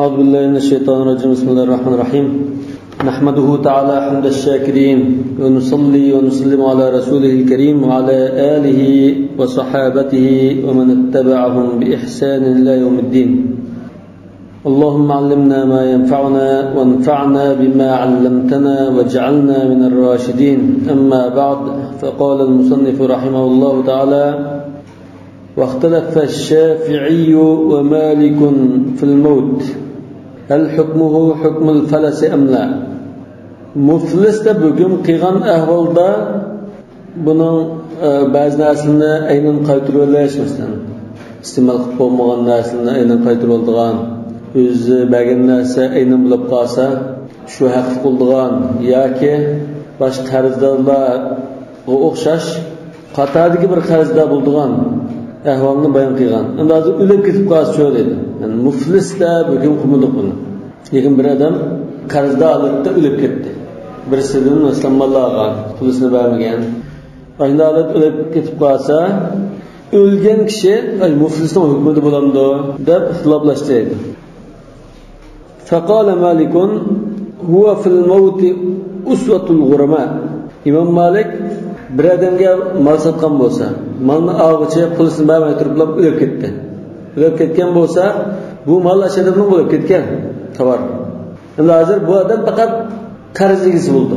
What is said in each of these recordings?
أعوذ بالله من الشيطان الرجيم. بسم الله الرحمن الرحيم. نحمده تعالى حمد الشاكرين، ونصلي ونسلم على رسوله الكريم وعلى آله وصحابته ومن اتبعهم بإحسان إلى يوم الدين. اللهم علمنا ما ينفعنا وانفعنا بما علمتنا واجعلنا من الراشدين. أما بعد، فقال المصنف رحمه الله تعالى: واختلف الشافعي ومالك في الموت هل حكمه حكم الفلس أم لا. Muflis deb hukm qilgan ahvolda buning ba'zi narsani aynan qaytarib olish, masalan iste'mol qilib bo'lmagan narsani aynan qaytarib oladigan, o'zi bergan narsa aynan bo'lib qolsa shu haqli qiladigan yoki boshqa qarzdorlarga o'xshash qatordagi bir qarzdor bo'ladigan ahvolni bayon qilgan. Endi hozir o'lib ketib qolsa shu deydi. Yani muflis deb hukm qilmadik buni. Lekin bir odam qarzdor holatda o'lib ketdi. Birisidan masalan mol olgan, pulisini bermagan. Ayni holat o'lib ketib qolsa, o'lgan kishi muflisning hukmida bo'lamdi deb ixtiloflashdi deydi. فقال مالك هو في الموت أسوة الغرماء. İmam Malik bir odamga mol sotgan bo'lsa, molni olg'ichi pulisini bermay turib o'lib ketdi. O'lib ketgan bo'lsa, bu mol o'sha odamning bo'lib ketgan tovar. Endi hozir bu odam faqat qarz egasi bo'ldi.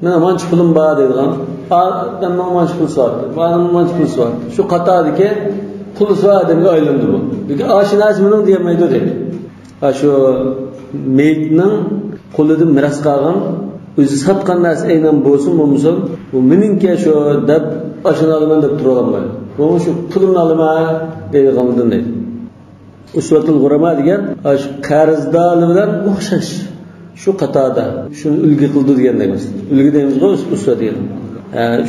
Mana mancha pulim bor deydigan, odamning mancha pulisi bor, bu mancha pulisi bor. Shu qatordagi pulisi bor odamga aylandi bu. Lekin shu narsa mening demaydi deydi. Shu meyitning qo'lidan meros qolgan, o'zi sotgan narsa aynan bo'lsin bo'lmasin, bu meningki shu deb ashuni olaman deb tura olmaydi. Bu shu pulimni olaman deydigandan deydi. Usvatul g'urama degan shu qarzdor bilan o'xshash shu qatorda shuni ulgi qildi degandek emas. Ulgi deymizku usva degan.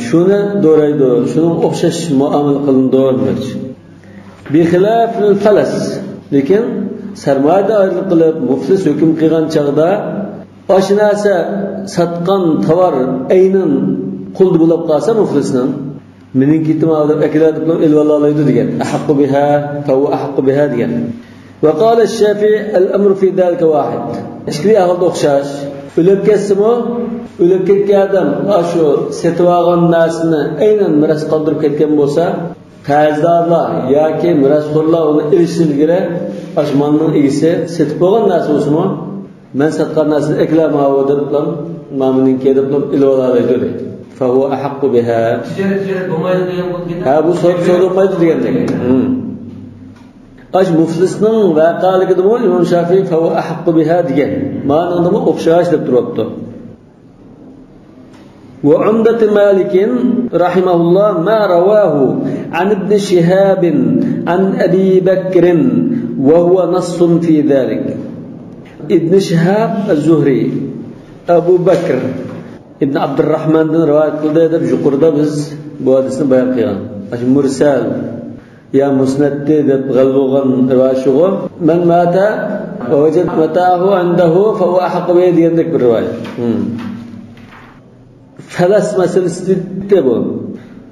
Shuni do'raydi, shuni o'xshash muomala qilindi demoqchi. Bi xilafil falas, lekin sarmoyada ayriliq qilib muflis hukm qilgan chog'da shu narsa sotgan tovar aynan qo'lda bo'lib qolsa muflisning meningki deb akalar deb elib oladi degan. Ahaqqu biha fa huwa ahaqqu biha degan. وقال الشافعي الأمر في ذلك واحد. Ikkili ahvolda o'xshash. O'lib ketsimi, o'lib ketgan odam shu setib olgan narsani aynan meros qoldirib ketgan bo'lsa, qarzdorlar yoki merosxo'rlar uni ilishdan ilgari shu molning egasi setib bo'lgan narsa bo'lsinmi, men sotgan narsani eklama deb meningki deb ilib oladi deydi. فهو أحق بها. Tijorat bo'lmaydi degan bo'lib ketadi. Ha, bu so'ralmaydi degandek. Ash muflisning vaqaligidimi Imom Shafiy فهو أحق بها degan. Ma'nodimi o'xshash deb turibdi. وعمدة مالك رحمه الله ما رواه عن ابن شهاب عن أبي بكر وهو نص في ذلك. ابن شهاب الزهري أبو بكر ibn Abdurrahmandan rivoyat qildi deb yuqorida biz bu hadisni bayon qilgan. Shu mursal ya musnaddi deb g'alb bo'lgan rivoyat shu. Man mata va wajad matahu indahu fa huwa ahaqqu bihi degandek bir rivoyat. Falas masalasi bu.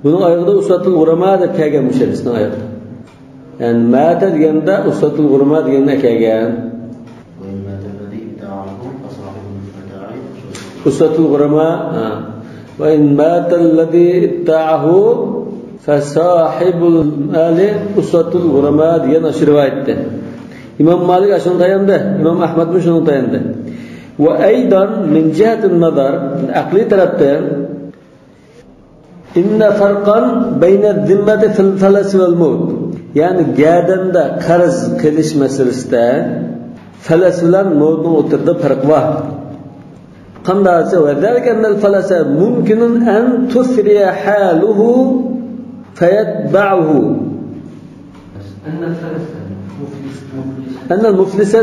Buning oyog'ida usvatul g'urama deb kelgan bu hadisning oyog'ida. Ya'ni mata deganda usvatul g'urama deganda kelgan. أسوة الغرماء وإن مات الذي ابتاعه فصاحب المال أسوة الغرماء degan shu rivoyatda. İmom Malik shuni tayandi, İmom Ahmad shuni tayandi. Va aydan min jihati nazar aqliy tarafdan inna farqan bayna zimmati fil falas wal maut. Ya'ni gadanda qarz qilish masalasida falas bilan mautning o'rtasida farq bor. قنداسة وذلك أن الفلس ممكن أن تثري حاله فيتبعه. أن الفلس مفلس أن المفلس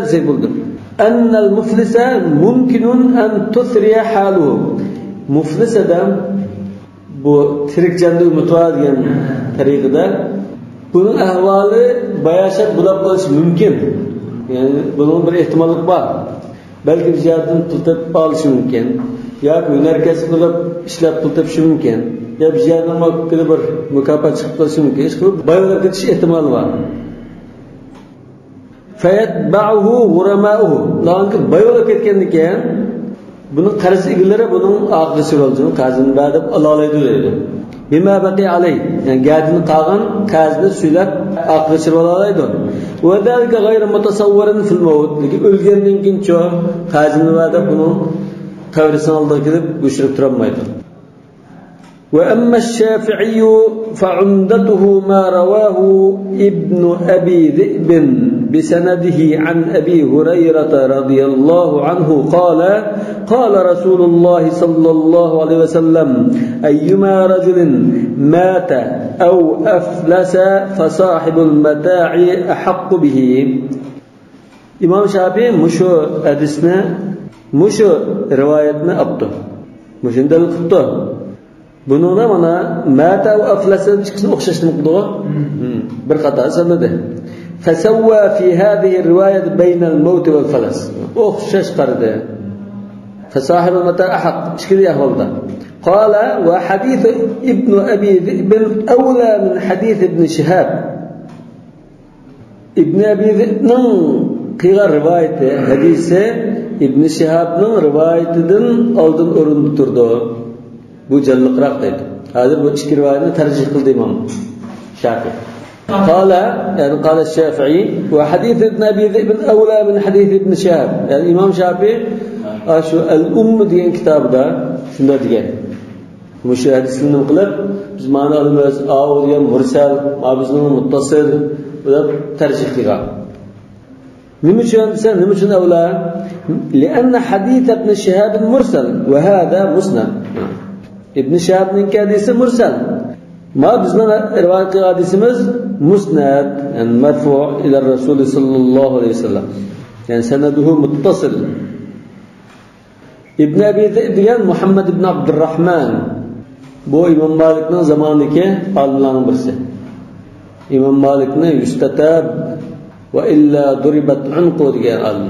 أن المفلس ممكن أن تثري حاله. مفلس adam bu tirik janda umid var degan tariqada buning ahvoli bayashat bo'lib qolishi mumkin. Ya'ni buning bir ehtimollik bor. Balki bir yerdan pul topib olishi mumkin, yoki hunar kasb qilib ishlab pul topishi mumkin, yo bir yerdan bir mukofot chiqib qolishi mumkin. Ish qilib boy bo'lib ketish ehtimoli bor. Feyetba'uhu gurama'uhu. Lakin bay olup ketgandan keyin bunun qarz egalari bunun oqisi bo'ldi, qarzini berib alolaydi deydi. Bima baqi alay, ya'ni gadini qolgan qarzni suylab oqisi bo'laoladi. Va zalika g'ayr mutasawwirin fil maut. Lekin o'lgandan keyin qarzini berib bunun qabrisini oldiga kelib o'shirib turolmaydi. وأما الشافعي فعمدته ما رواه ابن أبي ذئب بسنده عن أبي هريرة رضي الله عنه قال قال رسول الله صلى الله عليه وسلم أيما رجل مات أو أفلس فصاحب المتاع أحق به. إمام شافعي مشو حديثنا مشو روايتنا أبطه مشو دليل قبطه. Bununla mana mata va aflasa ikkisini o'xshashini qildi. Bir qator sanadi. Fasawwa fi hadhihi riwayat bayna al-maut wal falas. O'xshash qaradi. Fasahib al-mata ahaq ikkili ahvolda. Qala va hadith ibn Abi Dhi'b awla min hadith ibn Shihab. Ibn Abi Dhi'bning qilgan rivoyati hadisi Ibn Shihabning rivoyatidan oldin o'rinda turdi. Bu jalliqroq deydi. Hozir bu ikki rivoyatni tarjih qildi Imom Shafi'i. Qala, ya'ni qala Shafi'i va hadith ibn Abi Dhi'b awla min hadith ibn Shihab. Ya'ni Imom Shafi'i shu al-Umm degan kitobida shunday degan. Bu shu hadisni qilib biz ma'no olamiz, av degan mursal, ma bizning muttasil deb tarjih qilgan. Nima uchun desa, nima uchun avla? Lianna hadith ibn Shihab mursal va hada musnad. İbn Şihab'ın hadisi mursal. Ma bizning rivoyat qilgan hadisimiz musnad, ya'ni marfu' ila Rasul sallallohu alayhi vasallam. Ya'ni sanaduhu muttasil. İbn Abi Dhi'b degan Muhammad ibn Abdurrahman. Bu İmom Malikning zamonidagi olimlarning birisi. İmom Malikni yustatab va illa duribat unqu degan olim.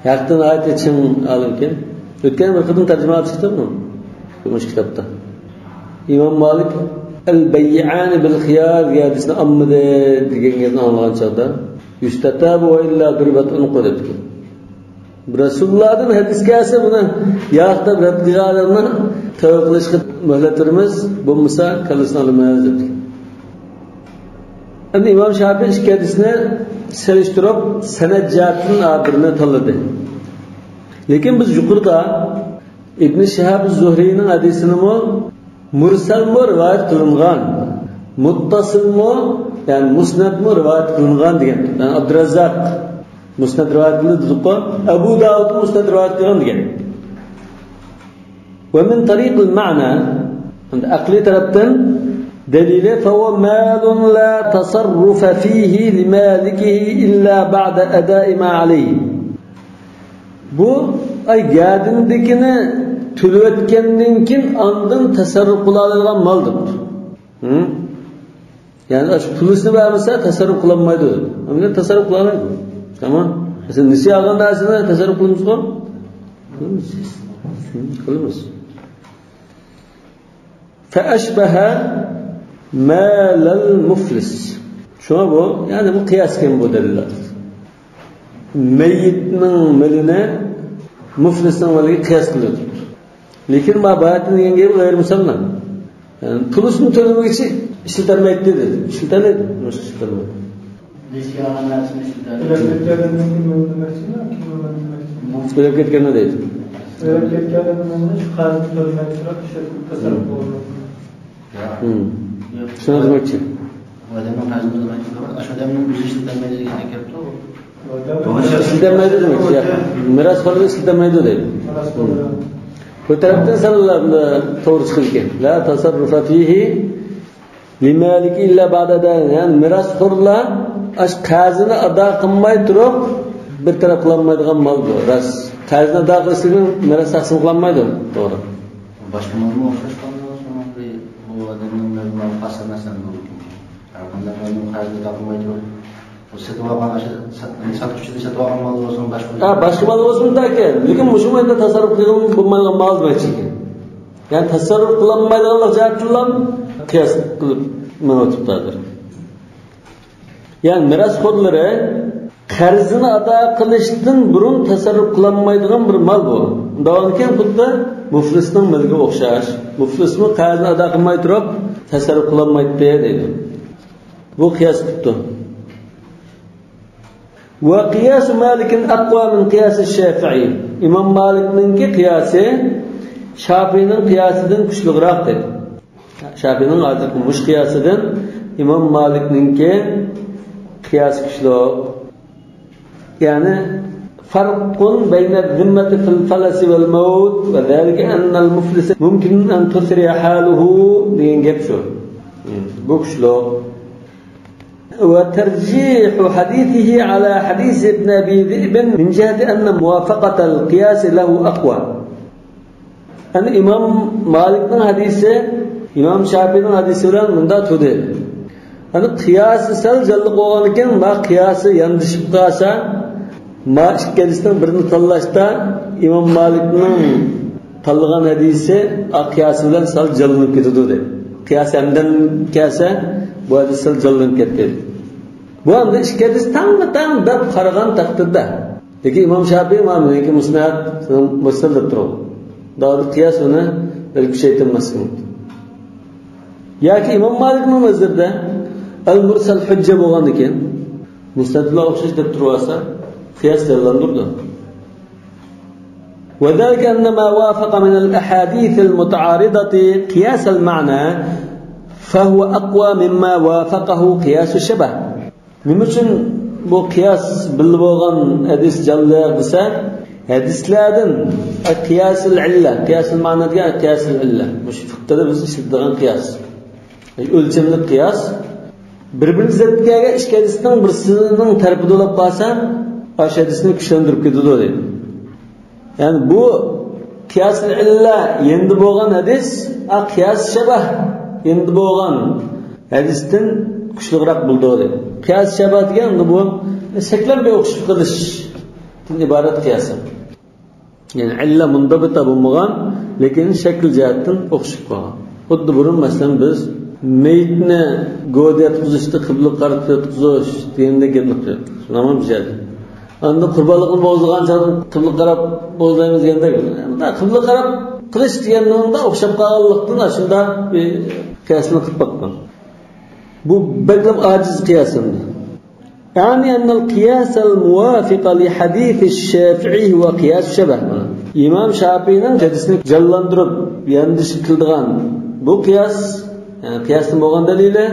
Haqdan ayat chin olim ekan. O'tgan bir qitim tarjima chiqdimi? Bu kitobda. İmom Malik al-bay'an bil xiyar hadisini ammidi degan gapni anglagan chog'da yustatabu va illa duribat unqu debdi. Rasulullohdan hadis kelsa buni yoqda rad qilganlarni tavba qilishga muhlat beramiz, bo'lmasa kallasini olamiz debdi. Endi İmom Shafiy ikki hadisni solishtirib sanad jihatdan birini tanladi. Lekin biz yuqorida İbn Shihab Zuhriyning hadisini mursalmi rivoyat qilingan, muttasilmi, ya'ni musnadmi rivoyat qilingan degan. Ya'ni Abdurrazzaq musnad rivoyat qildi dedik-ku, Abu Davud musnad rivoyat qilgan degan. Va min tariqil ma'na, endi aqliy tarafdan dalili fa huwa malun la tasarrufa fihi limalikihi illa ba'da ada'i ma alayhi. Bu ay gadindikini to'layotgandan keyin ondan tasarruf qila oladigan moldir. Ya'ni shu pulisini bermasa tasarruf qilolmaydi. Unda tasarruf qila olmaydi. Tamom. Masalan, nisiya olgan narsani tasarruf qilamiz-ku? Qilamiz. Qilamiz. Fa ashbaha malal muflis. Shuna bu, ya'ni bu qiyos kim bu dalillar. Meyyitning milini muflisning moliga qiyos qiladi. Lekin ma bayatin degan gap g'ayr musallam. Ya'ni pulisini to'lamaguncha ishlatilmaydi dedi. Ishlatiladi, ishlatilmaydi. O'lib ketganda deydi. O'lib ketganini shu qarzni to'lamay turib ishlatib tasarruf qiladi. Shuni demoqchi. Odamning qarzini to'lamay turib, o'sha odamning o'zi ishlatilmaydi degan gap-ku. Ishlatilmaydi demoqchi. Merosxo'rlar ishlatilmaydi deydi. Bu tarafdan sallallohu to'g'ri chiqadi ekan. La tasarrufa fihi limaliki illa ba'da dan. Ya'ni merosxo'rlar ash qarzini ado qilmay turib bir taraf qilinmaydigan mol bu. Rost. Qarzni ado qilishlikni meros taqsim qilinmaydi, to'g'ri. Boshqa molga o'xshash bu odamning moli qasr masalan mumkin. Har qanday molning qarzni ado qilmay turib o sotib olgan sotuvchi sotib olgan mol bo'lsin, boshqa. Ha, boshqa mol bo'lsin ekan. Lekin mushu endi tasarruf qilgan bo'lmaydigan mol demoqchi ekan. Ya'ni tasarruf qilinmaydiganlik jihatdan qiyos qilib mana o'tibdi. Ya'ni merosxo'rlari qarzini ado qilishdan burun tasarruf qilolmaydigan bir mol bu. Undan keyin xuddi muflisning milkiga o'xshash. Muflismi qarzini ado qilmay turib tasarruf qilolmaydi deydi. Bu qiyos tutdi. Va qiyas Malik aqwa min qiyas Shafi'i. İmom Malikninki qiyasi Shafi'ning qiyosidan kuchliroq dedi. Shafi'ning hozirgi mush qiyosidan İmom Malikninki qiyos kuchli. Yani farqun bayna zimmati fil falasi vel maut ve zalika annal muflis mumkin an tusri haluhu degan gap shu. Bu kuchli. وترجيح حديثه على حديث ابن أبي ذئب من جهة أن موافقة القياس له أقوى. أن إمام مالك حديثه إمام شافعي حديثه bilan bunda turdi. Hani qiyasi sal jalliq bo'lgan ekan, ma qiyasi yandishib qolsa, ma ikkalasidan birini tanlashda İmam Malikning tanlagan hadisi qiyasi bilan sal jallanib ketadi dedi. Qiyas hamdan kelsa bu hadis sal jallanib ketdi. Bu hamda ikki hadis tangma-tang deb qaragan taqdirda. Lekin İmam Shafi'i Malikning musnad mursal deb turadi. Daha qiyas uni bir kuchaytirmaslik mumkin. Yoki İmam Malikning nazarida al-mursal hujja bo'lgan ekan, musnad bilan o'xshash deb turib olsa, qiyas jallandirdi. وذلك أن ما وافق من الأحاديث المتعارضة قياس المعنى فهو أقوى مما وافقه قياس الشبه. Nima uchun bu qiyos bilib olgan hadis jalliq desa, hadislardan qiyosul illa, qiyosul ma'no degan qiyosul illa. Bu fiqhda biz ishlatadigan qiyos. O'lchamli qiyos bir-birini zid kelgan ikki hadisning birisining tarafida bo'lib qolsa, o'sha hadisni kuchlantirib ketadi deydi. Yani bu qiyos illa endi bo'lgan hadis, qiyos shabah endi bo'lgan hadisdan kuchliroq bo'ldi deydi. Qiyos shabah degan bu shaklar bir o'xshab qilishdan iborat qiyos. Yani illa mundabita bo'lmagan, lekin shakl jihatdan o'xshab qolgan. Xuddi burun masalan biz meyitni go'da yotqizishni qibla qaratib yotqizish deganda gapni qilyapmiz. Shundan bizadi. Anda qurbonlikni bo'g'izlagan chog'da qibla qarab bo'g'izlaymiz deganda, qibla qarab qilish deganida o'xshab qolganlikdan shunda bir qiyosni qilib boqdim. Bu baklam ajiz qiyos endi. Yani ennel qiyas el muvafiqa li hadis Şafii ve qiyas şebeh. İmam Şafii'nin hadisini jallandirib yandishib qildigan bu qiyos, yani qiyosning bo'lgan dalili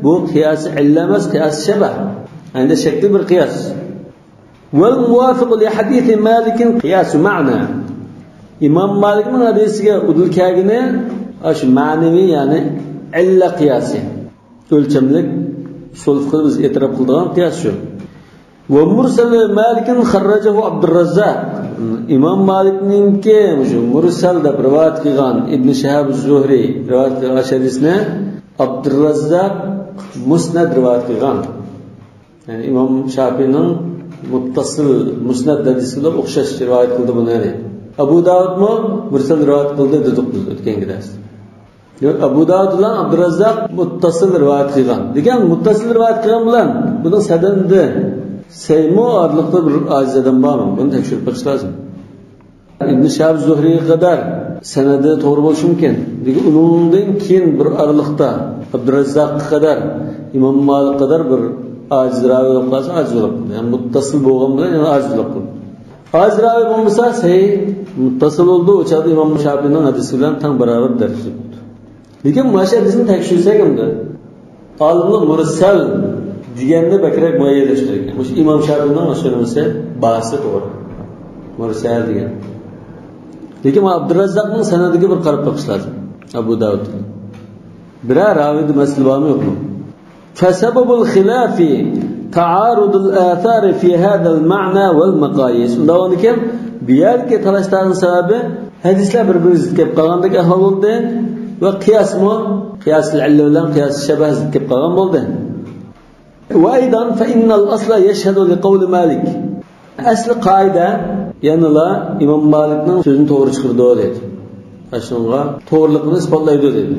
bu qiyos illa emas, qiyos şebeh. Yani şekli bir qiyos. والموافق لحديث مالك قياس معنى. İmam Malik'in hadisiga udul kelgini shu ma'naviy, ya'ni illa qiyasi. O'lchamlik usul fiqhda biz e'tirof qiladigan qiyos shu. Va mursal Malik'in xarrajahu Abdurrazzaq. İmam Malik'ninki shu mursal deb rivoyat qilgan Ibn Shihab az-Zuhri rivoyat qilgan hadisni Abdurrazzaq musnad rivoyat qilgan. Ya'ni İmom Shafi'ning muttasil musnad hadisi bilan o'xshash rivoyat qildi buni. Abu Davudmi mursal rivoyat qildi dedik biz o'tgan dars. Yo'q, Abu Davud bilan Abdurrazzaq muttasil rivoyat qilgan. Degan muttasil rivoyat qilgan bilan buning sanadi saymu orliqda bir ojiz odam bormi? Buni tekshirib boqish lozim. Ibn Shihab Zuhriyga qadar sanadi to'g'ri bo'lishi mumkin. Lekin uningdan keyin bir orliqda Abdurrazzaqqa qadar, İmom Malik qadar bir aciz ravi bo'lib qolsa aciz bo'lib qoladi. Yani muttasil bo'lgan bilan yana aciz bo'lib qoladi. Aciz ravi bo'lmasa sahih muttasil bo'ldi. O chaqda İmom Shafi'ning hadisi bilan tang barobar darajada bo'ldi. Lekin mana shu hadisni tekshirsak endi olimlar mursal deganni bakrak muayyanlashtirgan. O'sha İmom Shafi'ning o'sha nimasi basi to'g'ri. Mursal degan. Lekin Abdurrazzaqning sanadiga bir qarab boqish lozim. Abu Davud. Biror raviyda masala bormi yo'qmi? فسبب الخلاف تعارض الآثار في هذا المعنى والمقاييس. Undan keyin bu yerga talashlarning sababi hadislar bir-biri zid kelib qolgandek ahvol bo'ldi va qiyosmi qiyos illa bilan qiyos shabah zid kelib qolgan bo'ldi. Va aydan fa innal asla yashhadu liqawli Malik. Asli qoida yanala İmom Malikning so'zini to'g'ri chiqardi dedi. Shunga to'g'riligini isbotlaydi dedi.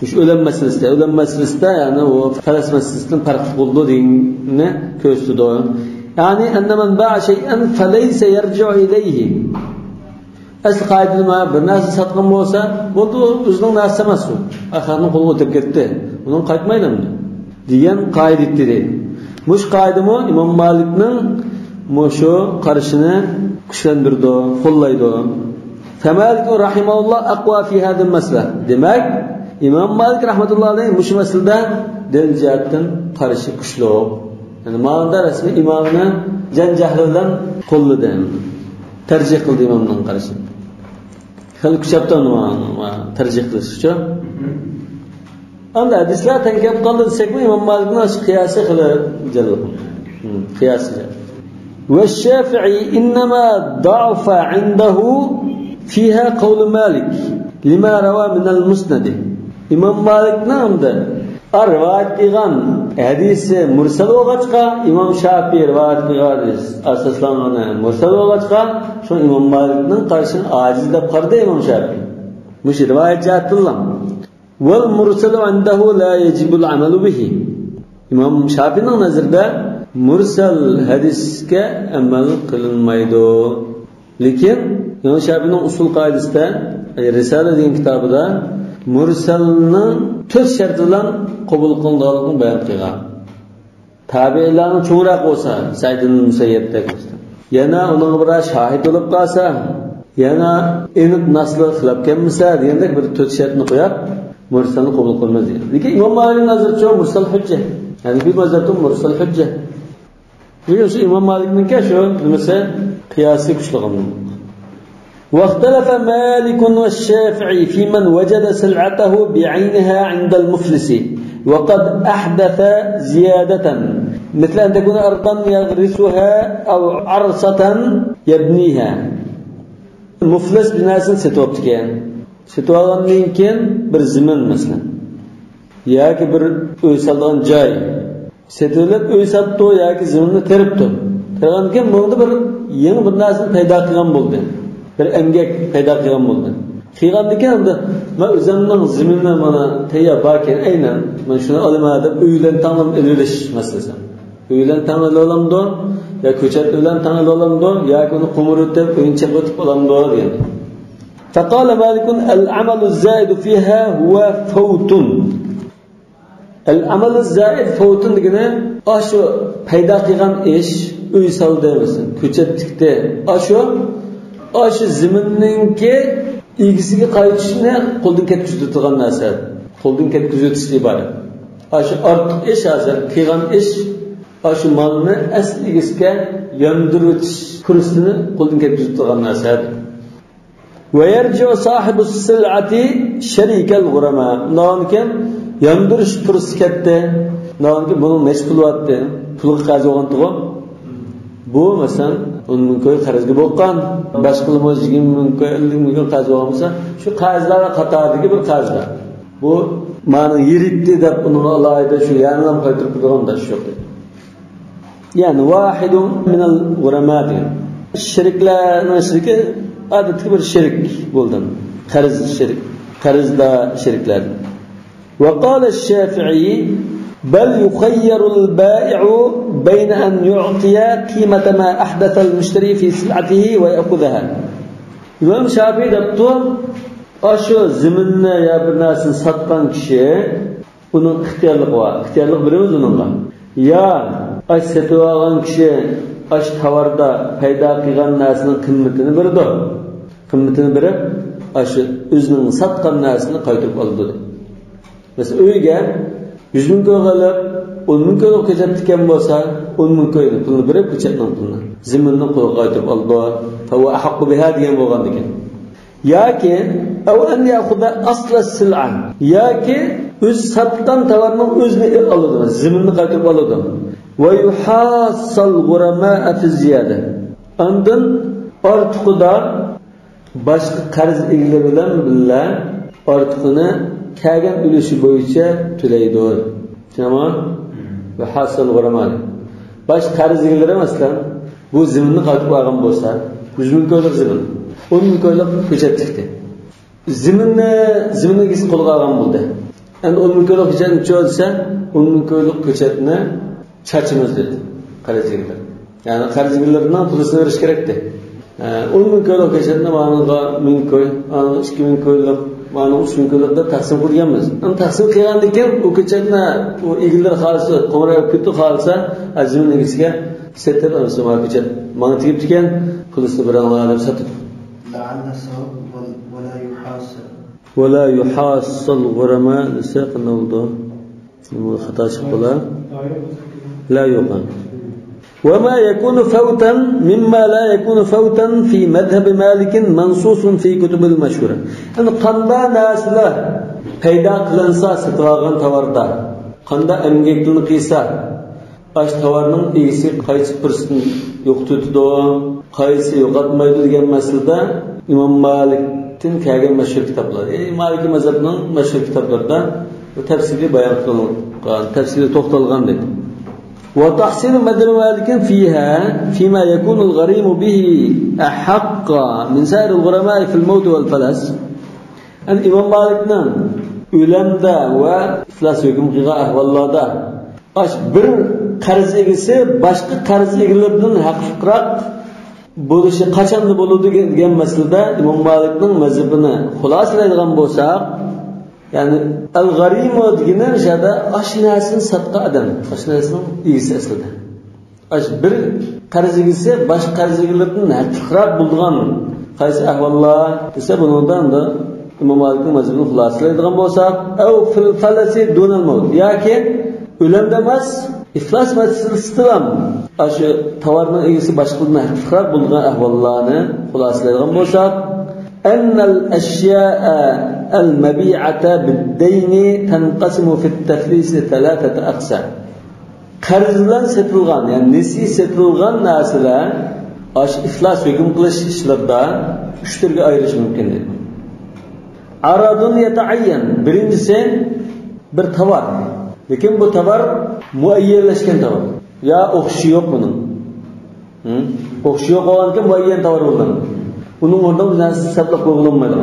Şu o'lim masalasida, o'lim masalasida ya'ni u falas masalasidan farqli bo'ldi deganni ko'rsatdi. Ya'ni anna man ba'a shay'an falaysa yarji'u ilayhi. Asl qoida nima? Bir narsa sotgan bo'lsa, bo'ldi, o'zining narsasi emas u. Axirning qo'liga o'tib ketdi. Uning qaytmaydi degan qoida deydi. Mush qoidami Imom Malikning mushu qarashini kuchlantirdi, qo'llaydi. Famalik rahimahulloh aqwa fi hadhihi al-mas'ala. Demak, İmam Malik rahmatullohi alayhi mushu masalada dalil jihatdan qarashi kuchli. Ya'ni ma'noda rasmiy imomni janjahlidan qo'lladi. Tercih qildi imomning qarashi. Hali kuchabdi tercih qilish uchun. Anda hadislar tankab qoldi desakmi İmam Malikning qiyasi qilib jalil. Qiyasi. Va Shafi'i innama da'fa indahu fiha qawl Malik lima rawa min al-musnad. İmam Malikning hamda rivayet qilgan hadisi mursal bo'lg'achqa, İmam Shafi'i rivayet qilgan hadis asoslangan mursal bo'lg'achqa, shu İmam Malikning qarshini aciz deb qaradi İmam Shafi'i. Mush rivayet jihatdan. Vel mursalu indahu la yecibul amalu bihi. İmam Shafi'ning nazarida mursal hadisga amal qilinmaydi. Lekin İmam Shafi'ning usul qoidasida, Risala degan kitobida mursalning to'rt sharti bilan qabul qilinganligini bayon qilgan. Tabiilarning cho'ngroq bo'lsa, Said ibn Musayyibdek bo'lsa, yana uning bir shahid bo'lib qolsa, yana aniq nasli xilaf kelmasa degandek bir to'rt shartni qo'yib mursalni qabul qilmaydi degan. Lekin İmom Malikning nazaricha mursal hujja. Ya'ni bir mazhabda mursal hujja. Lekin shu İmom Malikningki shu nimasi qiyosiy kuchligini. واختلف مالك والشافعي في من وجد سلعته بعينها عند المفلس وقد أحدث زيادة مثل أن تكون أرضا يغرسها أو عرصة يبنيها. المفلس بناس ستوبتكين ستوالغاندىن كېيىن bir zimin مثلا yoki bir uy solgan joy setilib uy sotdi yoki ziminni teribdi. Tergandan keyin bunda bir yangi bir narsani paydo qilgan bo'ldi. Bir emgek paydo qilgan bo'ldi. Qilgandan keyin endi men o'zimning ziminni mana tayyor barken aynan men shuni olaman deb uydan tanlab ililish masalasi. Uydan tanlab olamdi, yo ko'chat bilan tanlab olamdi, yoki uni qumur o'tib, uyni chaqib o'tib olamdi degan. فقال مالك العمل الزائد فيها هو فوت. العمل الزائد فوت degani shu paydo qilgan ish uy soldi masalan, ko'chat tikdi. Shu ziminninki egisiga qaytishni qo'ldan ketkizadigan narsa, qo'ldan ketkazitish iborat. Shu ortiq ish hozir qilgan ish shu molni asl egisiga yondiritish fursatini qo'ldan ketkazadigan narsa. Va yarji'u sahibu sil'ati sharikal g'urama. Undan keyin yondirish fursati ketdi. Undan keyin buning necha pul bo'lyapti? Pulga qarz bo'lgan tug'im. Bu masalan 10 ming ko'y qarzga bo'lgan, boshqa 20 ming ko'y, 50 ming ko'y qarz bo'lgan bo'lsa, shu qarzlar qatoridagi bir qarzlar. Bu mani yeritdi deb uni alohida shu yanam qaytarib turgan da shu yo'q. Ya'ni vahidun minal g'urama degan. Shirklarning shirki odatdagi bir shirk bo'ldi. Qarz shirk, qarzda shirklar. Va qala ash-Shafi'i بل يخير البائع بين أن يعطي قيمة ما أحدث المشتري في سلعته ويأخذها. İmam Şafii depti, aşı ziminni ya bir narsani satgan kishi uning ixtiyorligi bor. Ixtiyorlik beramiz uningga. Ya aş satib olgan kishi aş tovarda paydo qilgan narsaning qimmatini berdi. Qimmatini berib, aşı o'zining sotgan narsasini qaytarib oldi. Masalan, uyga 100 ming ko'y qilib, 10 ming ko'y ko'chat tikan bo'lsa, 10 ming ko'yni pulini berib, ko'chatning pulini, ziminni qo'lga qaytarib oldi. Fa huwa ahaqqu biha degan bo'lgan ekan. Yoki aw an ya'khudha asla sil'a, yoki o'z sotgan tovarning o'zini oladi, ziminni qaytarib oladi. Va yuhassal ghurama'a fi ziyada. Ondan ortiqida boshqa qarz egalari bilan birga ortiqini kelgan ulushi bo'yicha to'laydi. Tamom? Va hasil g'uraman. Bosh qarz egalari masalan bu ziminni qaytib olgan bo'lsa, 100 ming ko'ylik zimin, 10 ming ko'ylik ko'chat tikdi. Ziminni egasi qo'lga olgan bo'ldi. Endi 10 ming ko'ylik ko'chatni desa, 10 ming ko'ylik ko'chatni chachimiz dedi qarzgarlar. Ya'ni qarzgarlarning pulisini berish kerakdi. 10 ming ko'ylik ko'chatni ma'noga 1000 ko'y, 2000 ko'ylik, ma'no 3000 ko'ylik deb taqsim qilganmiz. Endi taqsim qilgandan keyin u ko'chatni u egilar xolisa, qo'ng'iroq ketdi xolisa, zamin egasiga setib, ko'chat manga tegib ekan, pulisini beranglar deb sotib. ولا يحاص الغرماء desa qanday bo'ldi? Bu xato chiqdi. لا يقال. وما يكون فوتا مما لا يكون فوتا في مذهب مالك منصوص في كتب المشهورة. Yani qanda narsalar paydo qilinsa sotib olgan tovarda, qanda emgakni qilsa, ash tovarning egasi qaysi birisini yo'qotadi, qaysi yo'qotmaydi degan masalada Imom Malikdan kelgan mashhur kitoblar, Maliki mazhabining mashhur kitoblarida bu tafsiliy bayon qilingan, tafsiliy to'xtalgan dedi. وتحصيل مذهب مالك فيها فيما يكون الغريم به أحق من سائر الغرماء في الموت والفلس. الإمام مالكنا o'lamda va iflos hukm qilgan ahvollarda ash bir qarz egasi boshqa qarz egalaridan haqiqroq bo'lishi qachonda bo'ladi degan masalada Imom Malikning mazhabini xulosalaydigan bo'lsak, ya'ni al-g'arimu degani o'shada ash narsani sotgan odam, ash narsaning egasi aslida. Ash bir qarz egasi boshqa qarz egalaridan haqiqroq bo'lgan qaysi ahvollar desa, bundan da İmam Malikning mazhabini xulosalaydigan bo'lsak, av fil falasi dunal maut yoki o'lamda emas, iflos masalasida ham shu tovarning egasi boshqalardan haqiqroq bo'lgan ahvollarni xulosalaydigan bo'lsak, annal ashya'a al-mabi'ata bid-dayni tanqasimu fi at-taflis thalathata aqsam. Qarz bilan sotilgan, ya'ni nesiya sotilgan narsalar shu iflos hukm qilish ishlarida uch turga ayirish mumkin dedi. Aradun yataayyan, birinchisi bir tovar. Lekin bu tovar muayyanlashgan tovar. Ya o'xshishi yo'q buning. O'xshishi yo'q bo'lgandan muayyan tovar bo'lgan. Uning o'rnida bir narsa hisoblab qo'yilmaydi.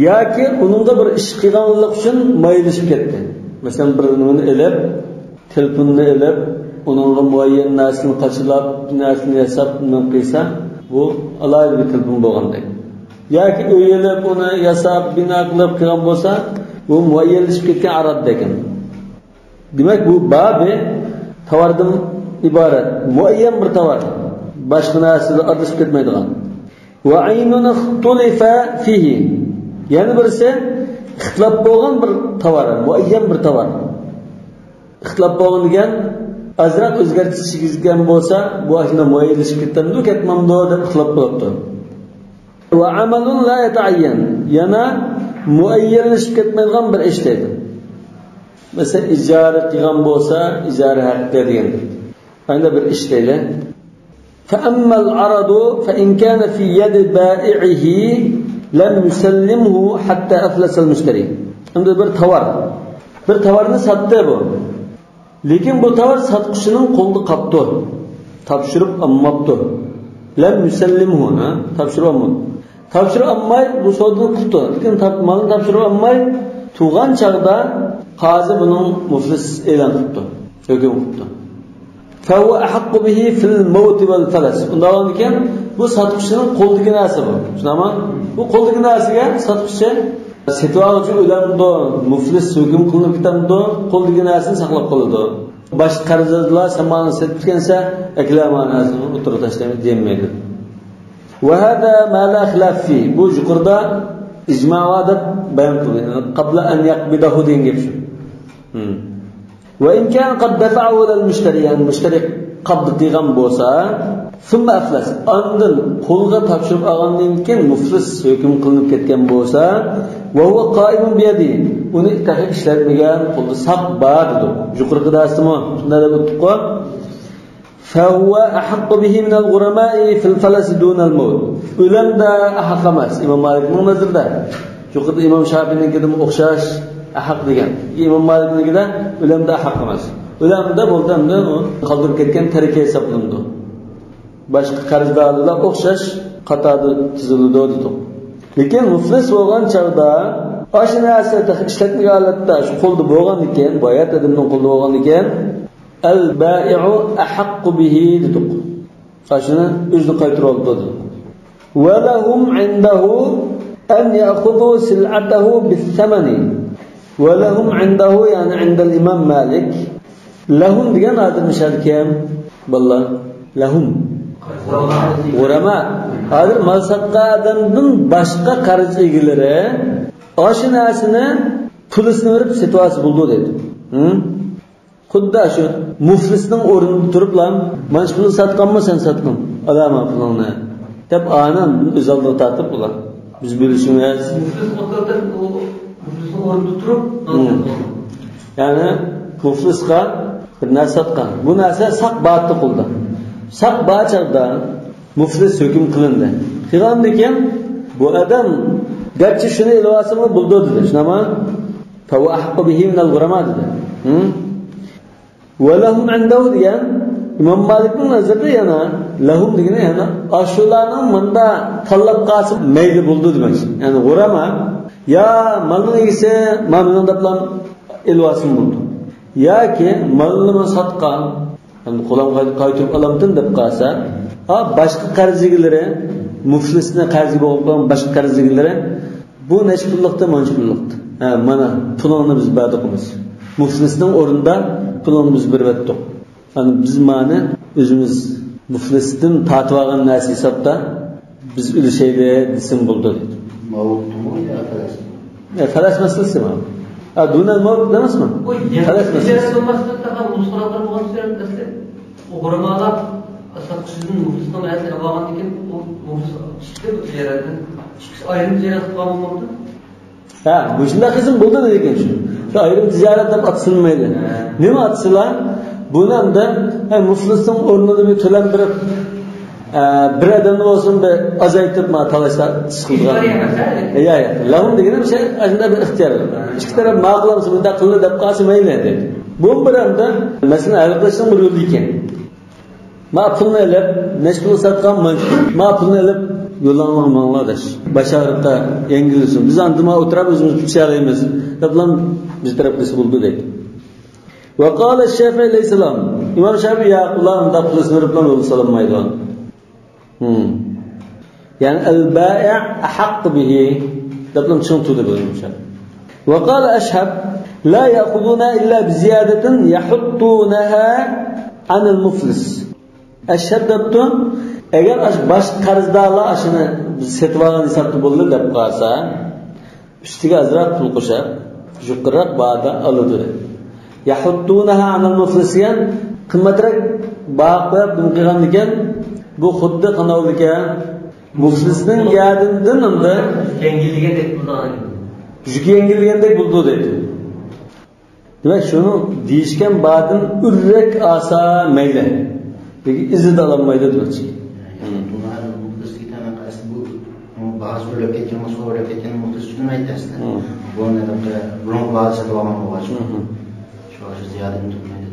Yoki uningda bir ish qilganlik uchun maylashib ketdi. Masalan, bir nimani elib, telefonni elib, uningga muayyan narsani qachilab, narsani yasab, nima qilsa, bu alohida bir telefon bo'lgandek. Yoki o'yilib uni yasab, bino qilib qilgan bo'lsa, bu muayyanlashib ketgan arad degan. Demak, bu babi tovardan iborat, muayyan bir tovar, boshqa narsaga adashib ketmaydigan. Va aynun ixtulifa fihi. Ya'ni birisi ixtilof bo'lgan bir tovar, muayyan bir tovar. Ixtilof bo'lgan degan azroq o'zgartish kirgizgan bo'lsa, bu ashunda muayyanlashib ketdimi, ketmamdi deb ixtilof bo'libdi. Va amalun la yataayyan. Yana muayyanlashib ketmaydigan bir ish deydi. Masalan, ijara qilgan bo'lsa, ijara haqqi degandir. Endi bir ish deydi. فأما العرض فإن كان في يد بائعه لم يسلمه حتى أفلس المشتري. Endi bir tovar. Bir tovarni sotdi bu. Lekin bu tovar sotquchining qo'lida qolibdi. Topshirib olmabdi. Lam yusallimhu, topshirib olmadi. Topshirib olmay bu savdoni qildi. Lekin molni topshirib olmay tug'an chog'da qozi buning muflis e'lon qildi, hukm qildi. فهو أحق به في الموت والفلس. Undan keyin bu sotquchining qo'lidagi narsa bu. Tushunami? Bu qo'lidagi narsaga sotquchi sotib oluvchi o'lamdi, muflis hukm qilinib ketadi, qo'lidagi narsani saqlab qoladi. Boshqa qarzdorlar samani sotib ketsa, aklama narsani o'tirib tashlaymiz demaydi. وهذا ما لا خلاف فيه. Bu yuqorida ijmo deb bayon qildi. Qabla an yaqbidahu degan gap shu. وإن كان قد دفعه للمشتري، يعني المشتري قبض qilgan bo'lsa, ثم أفلس، andin qo'lga topshirib olgandan keyin muflis hukm qilinib ketgan bo'lsa, وهو قائم بيده، uni taqiq ishlatmagan, qo'lda saq bor dedi. Yuqorqi darsimi shunday deb o'tdik-ku. فهو أحق به من الغرماء في الفلس دون الموت. O'lamda ahaq emas, Imom Malikning nazarida. Yuqorida Imom Shofiiynikida o'xshash ahaq degan. Imom Maliknikida o'lamda ahaq emas. O'lamda bo'lganda u qoldirib ketgan tarika hisoblanadi. Boshqa qarzdorlar o'xshash qatorda tiziladi dedi. Lekin muflis bo'lgan chog'da Shu narsa ishlatmagan holatda shu qo'lda bo'lgan ekan, boyat odamning qo'lida bo'lgan ekan, al bai'u ahaqqu bihi dedik. Shuni o'zini qaytarib oldi dedi. Va lahum indahu an ya'khudhu sil'atahu bis-samani. Va lahum indahu ya'ni indal imam Malik. Lahum degan hozir misol kim? Billah. Lahum. G'urama. Hozir mal sotgan odamdan boshqa qarz egalari shu narsani pulisini berib sotib olsa bo'ldi dedi. Xuddi shu muflisning o'rnida turib lan, mana shu pulni sotganmi sen sotding, olama pulingni deb anan o'z oldiga tortib ular biz bo'lishimiz. Muflis o'tirdi, u muflisning o'rnida turib, ya'ni muflisga bir narsa sotgan. Bu narsa saq batdi qo'lda. Saq bachaqda muflis hukm qilindi. Qilgandan keyin bu odam garchi shuni ilvasimi buldi dedi. Shunami? Fa huwa ahqqu bihi min al-ghurama dedi. Va lahum indahu degan İmam Malikning nazarida yana lahum degani yana ashularning bunda tanlab qolsa mayli bo'ldi demak. Ya'ni g'urama ya molning egasi mana deb ilvasim bo'ldi. Yoki molni sotgan, yani qo'lam qaytarib olamtin deb qolsa, ha boshqa qarz egalari muflisni qarzi bo'lgan boshqa qarz egalari bu necha pullikda, mana pullikda. Ha, mana pulini biz berdik. Muflisning o'rnida pulini biz berib etdik. Yani biz mana o'zimiz muflisdan tortib olgan narsa hisobda biz ulashaylik desin bo'ldi dedi. Mavutmu ya falas? Ya falas masalasi mi? Ha, dunal mavut demasmi? Falas masalasi. Olmasa da uluslararası bo'lgan tijorat o g'uramalar satqıcının muflisdan narsa olgandan keyin u muflis chiqdi bu tijoratdan. Ikkisi ayrim tijorat qilgan bo'lmabdi. Ha, bu shunday qism bo'ldi dedi ekan shu. Shu ayrim tijorat deb atsilmaydi. Nima atsalar? Buni hamda muflisning o'rnida bir to'lam berib bir odamni bo'lsin bir azaytib talashlar chiqilgan. Ya ya, lahum degani şey shunday bir ixtiyor. Ikki taraf ma'qul bunday qildi deb qolsa mayli dedi. Bu bir hamda masalani hal qilishning bir yo'li ekan. Ma pulni olib, necha pul sotganman, ma pulni olib yo'llangan manglar bosh og'riqqa yengilsin. Biz andima o'tirib o'zimiz picha olamiz. Deb biz taraf qilsa bo'ldi dedi. Ve قال الشافعي عليه السلام İmam Şafii ya ular unda pul sinirib bilan yo'l solinmaydi. Yani el-bai' ahaq bihi deb chiqib turdi bu İmam Şafii. Ve قال أشهب لا يأخذون إلا بزيادة يحطونها عن المفلس. Əşhəb debdi, əgər baş qarzdorlar ashuni setib olgan hisobda bo'ldi deb qolsa, ustiga ozroq pul qo'shib, yuqoriroq bahoda oladi. Yahuttunaha anil muflis degan qimmatroq baho qo'yib nima qilgan ekan, bu xuddi qanday ekan? Muflisning yadindan unda yengilligandek bo'ldi. Yuki yengilligandek bo'ldi deydi. Demak, shuni deyishgan ba'din urrak asa mayli. Lekin izida ololmaydi demoqchi. Bazı o'ylab ketgan, boshqa o'ylab ketgan muflis tushunmaydi aslida. Bu burun ba'zi sotib olgan bo'lg'ach. Shu ziyodani tutmaydi.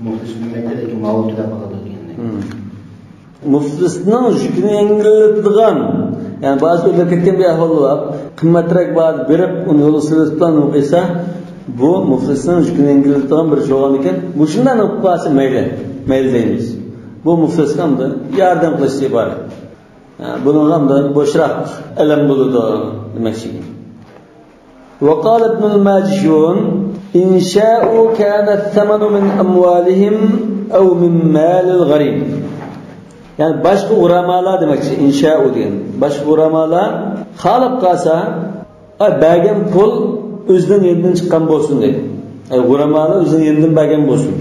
Muflis tushunmaydi, lekin mavut deb qoladi degandek. Muflisning yukini yengillatadigan, ya'ni ba'zi o'ylab ketgan bir ahvol bor, qimmatroq ba'zi berib uni yo'l silib bilan o'qisa, bu muflisning yukini yengillatadigan bir jo'g'on ekan. Bu shundan o'qib qolsa mayli, mayli deymiz. Bu muflisga hamda yordam qilish iborat. Bunun hamda bo'shroq alam bo'ladi demakchi. وقال ابن الماجشون إن شاءوا كان الثمن من أموالهم أو من مال الغريم. Yani başka uramalar demekçi inşa'u degan. Başka uramalar xalq qolsa, bergan pul o'zidan yendan chiqqan bo'lsin deydi. Uramalar o'zidan yendan bergan bo'lsin.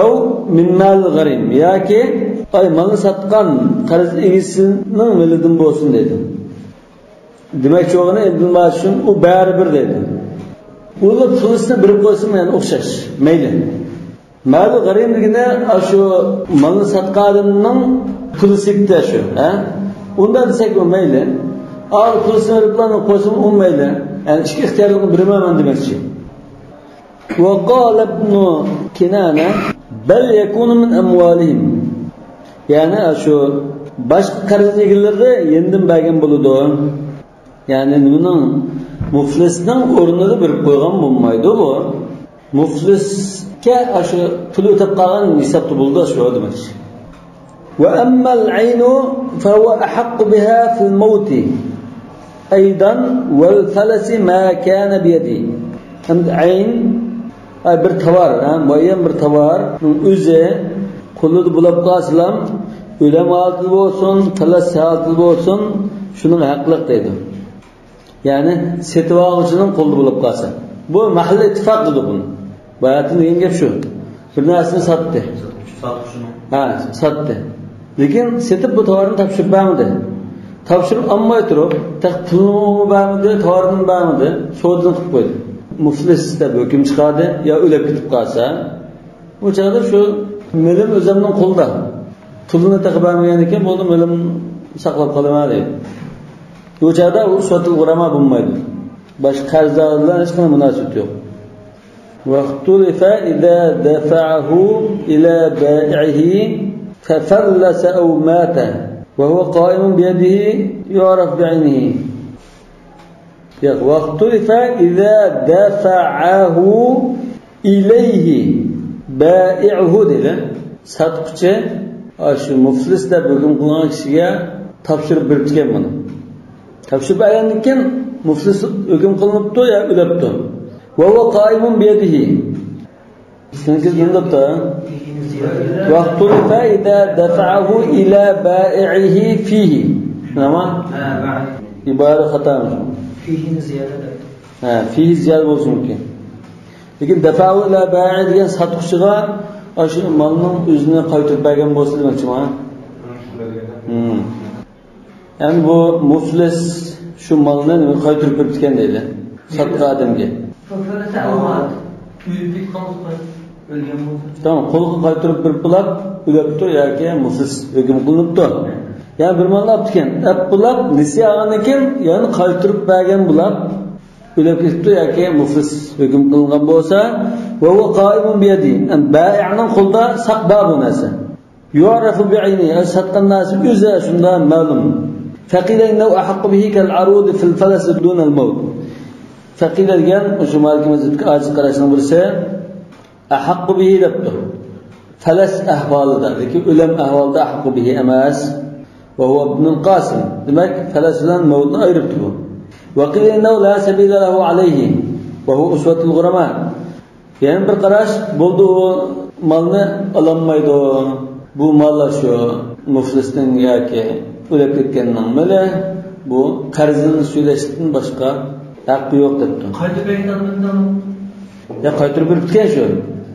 Ev min mal g'arim yoki ay molni sotgan qarz egasining molidan bo'lsin deydi. Demakchi o'g'ini Ibn Majishun u baribir deydi. Uni pulisini berib qo'ysin, ya'ni o'xshash, mayli. Mal g'arim degani shu molni sotgan odamning pulisi shu, ha? Unda desak u mayli. Al pulisini berib qo'ysin, u mayli. Ya'ni ikki ixtiyorlikni bermayman demakchi. وقال ابن كنانة بل يكون من أموالهم. Yani şu başka qarz egalari yendan bergan bo'ladi. Ya'ni nimaning Muflisning o'rnida berib qo'ygan bo'lmaydi bu. Muflisga shu pul o'tab qolgan hisobda bo'ldi shu demoqchi. وأما العين فهو أحق بها في الموت أيضا والفلس ما كان بيده. Ayn bir tovar, muayyan bir tovar o'zi qo'lida bo'lib qolsa, o'lim holati bo'lsin, falas holati bo'lsin, shuning haqliq deydi. Ya'ni setib oluvchining qo'lida bo'lib qolsa. Bu mahalla ittifoq dedi buni. Bayatin degan gap shu. Bir narsani sotdi. Ha, sotdi. Lekin setib bu tovarni topshirib bermadi. Topshirib olmay turib, pulni bermadi, tovarni bermadi, savdoni qilib qo'ydi. Muflis deb hukm chiqardi, yo o'lib ketib qolsa, u chog'da shu milim o'zimning qo'lida. Pulini taqib bermagan ekan, bo'ldi milim saqlab qolaman deydi. U chog'da usvatul g'urama bo'lmaydi. Boshqa qarzdor bilan hech qanday munosabat yo'q. واختلف إذا دفعه إلى بائعه ففلس أو مات وهو قائم بيده يعرف بعينه. واختلف إذا دفعه إليه بائعه dedi. Satqıcı şu muflis deb hukm qilgan kishiga topshirib berib ekan buni. Topshirib bergandan keyin muflis hukm qilinibdi yo o'libdi. وهو قائم بيده. Siz bunda واختلف إذا دفعه إلى بائعه فيه. Nima? Ibara xatomi? Fihi ziyada. Ha, fihi ziyada bo'lishi mumkin. Lekin dafa'u ila ba'i degan sotuvchiga shu molning o'zini qaytarib bergan bo'lsa demoqchiman. Ya'ni bu muflis shu molni qaytarib berib ekan deydi. Sotgan odamga. Tamam, qo'lga qaytarib berib bo'lib, o'libdi yoki muflis hukm qilinibdi. Ya'ni bir molni olib ekan, olib bo'lib, nisiya olgandan keyin yana qaytarib bergan bo'lib, o'lib ketibdi yoki muflis hukm qilingan bo'lsa, va huwa qa'imun biyadi. Bai'ning qo'lida saq bor bu narsa. Yu'rafu bi'ayni, sotgan narsa o'zi shunda ma'lum. Faqila innahu ahaqqu bihi kal-arud fil falas dun al-maut. Faqila degan o'sha Maliki mazhabga ojiz qarashning birisi ahaqqu bihi debdi. Falas ahvolida, lekin o'lim ahvolida ahaqqu bihi emas. Va huwa ibn al-Qasim. Demak, falas bilan mavtni ayiribdi bu. Va qila innahu la sabila lahu alayhi va huwa uswatul ghurama. Ya'ni bir qarash bo'ldi, u molni ololmaydi. Bu mollar shu muflisning yoki o'lib ketganning moli, bu qarzini so'ylashdan boshqa haqqi yo'q debdi. Qaytarib bergan Ya qaytarib berib ketgan shu.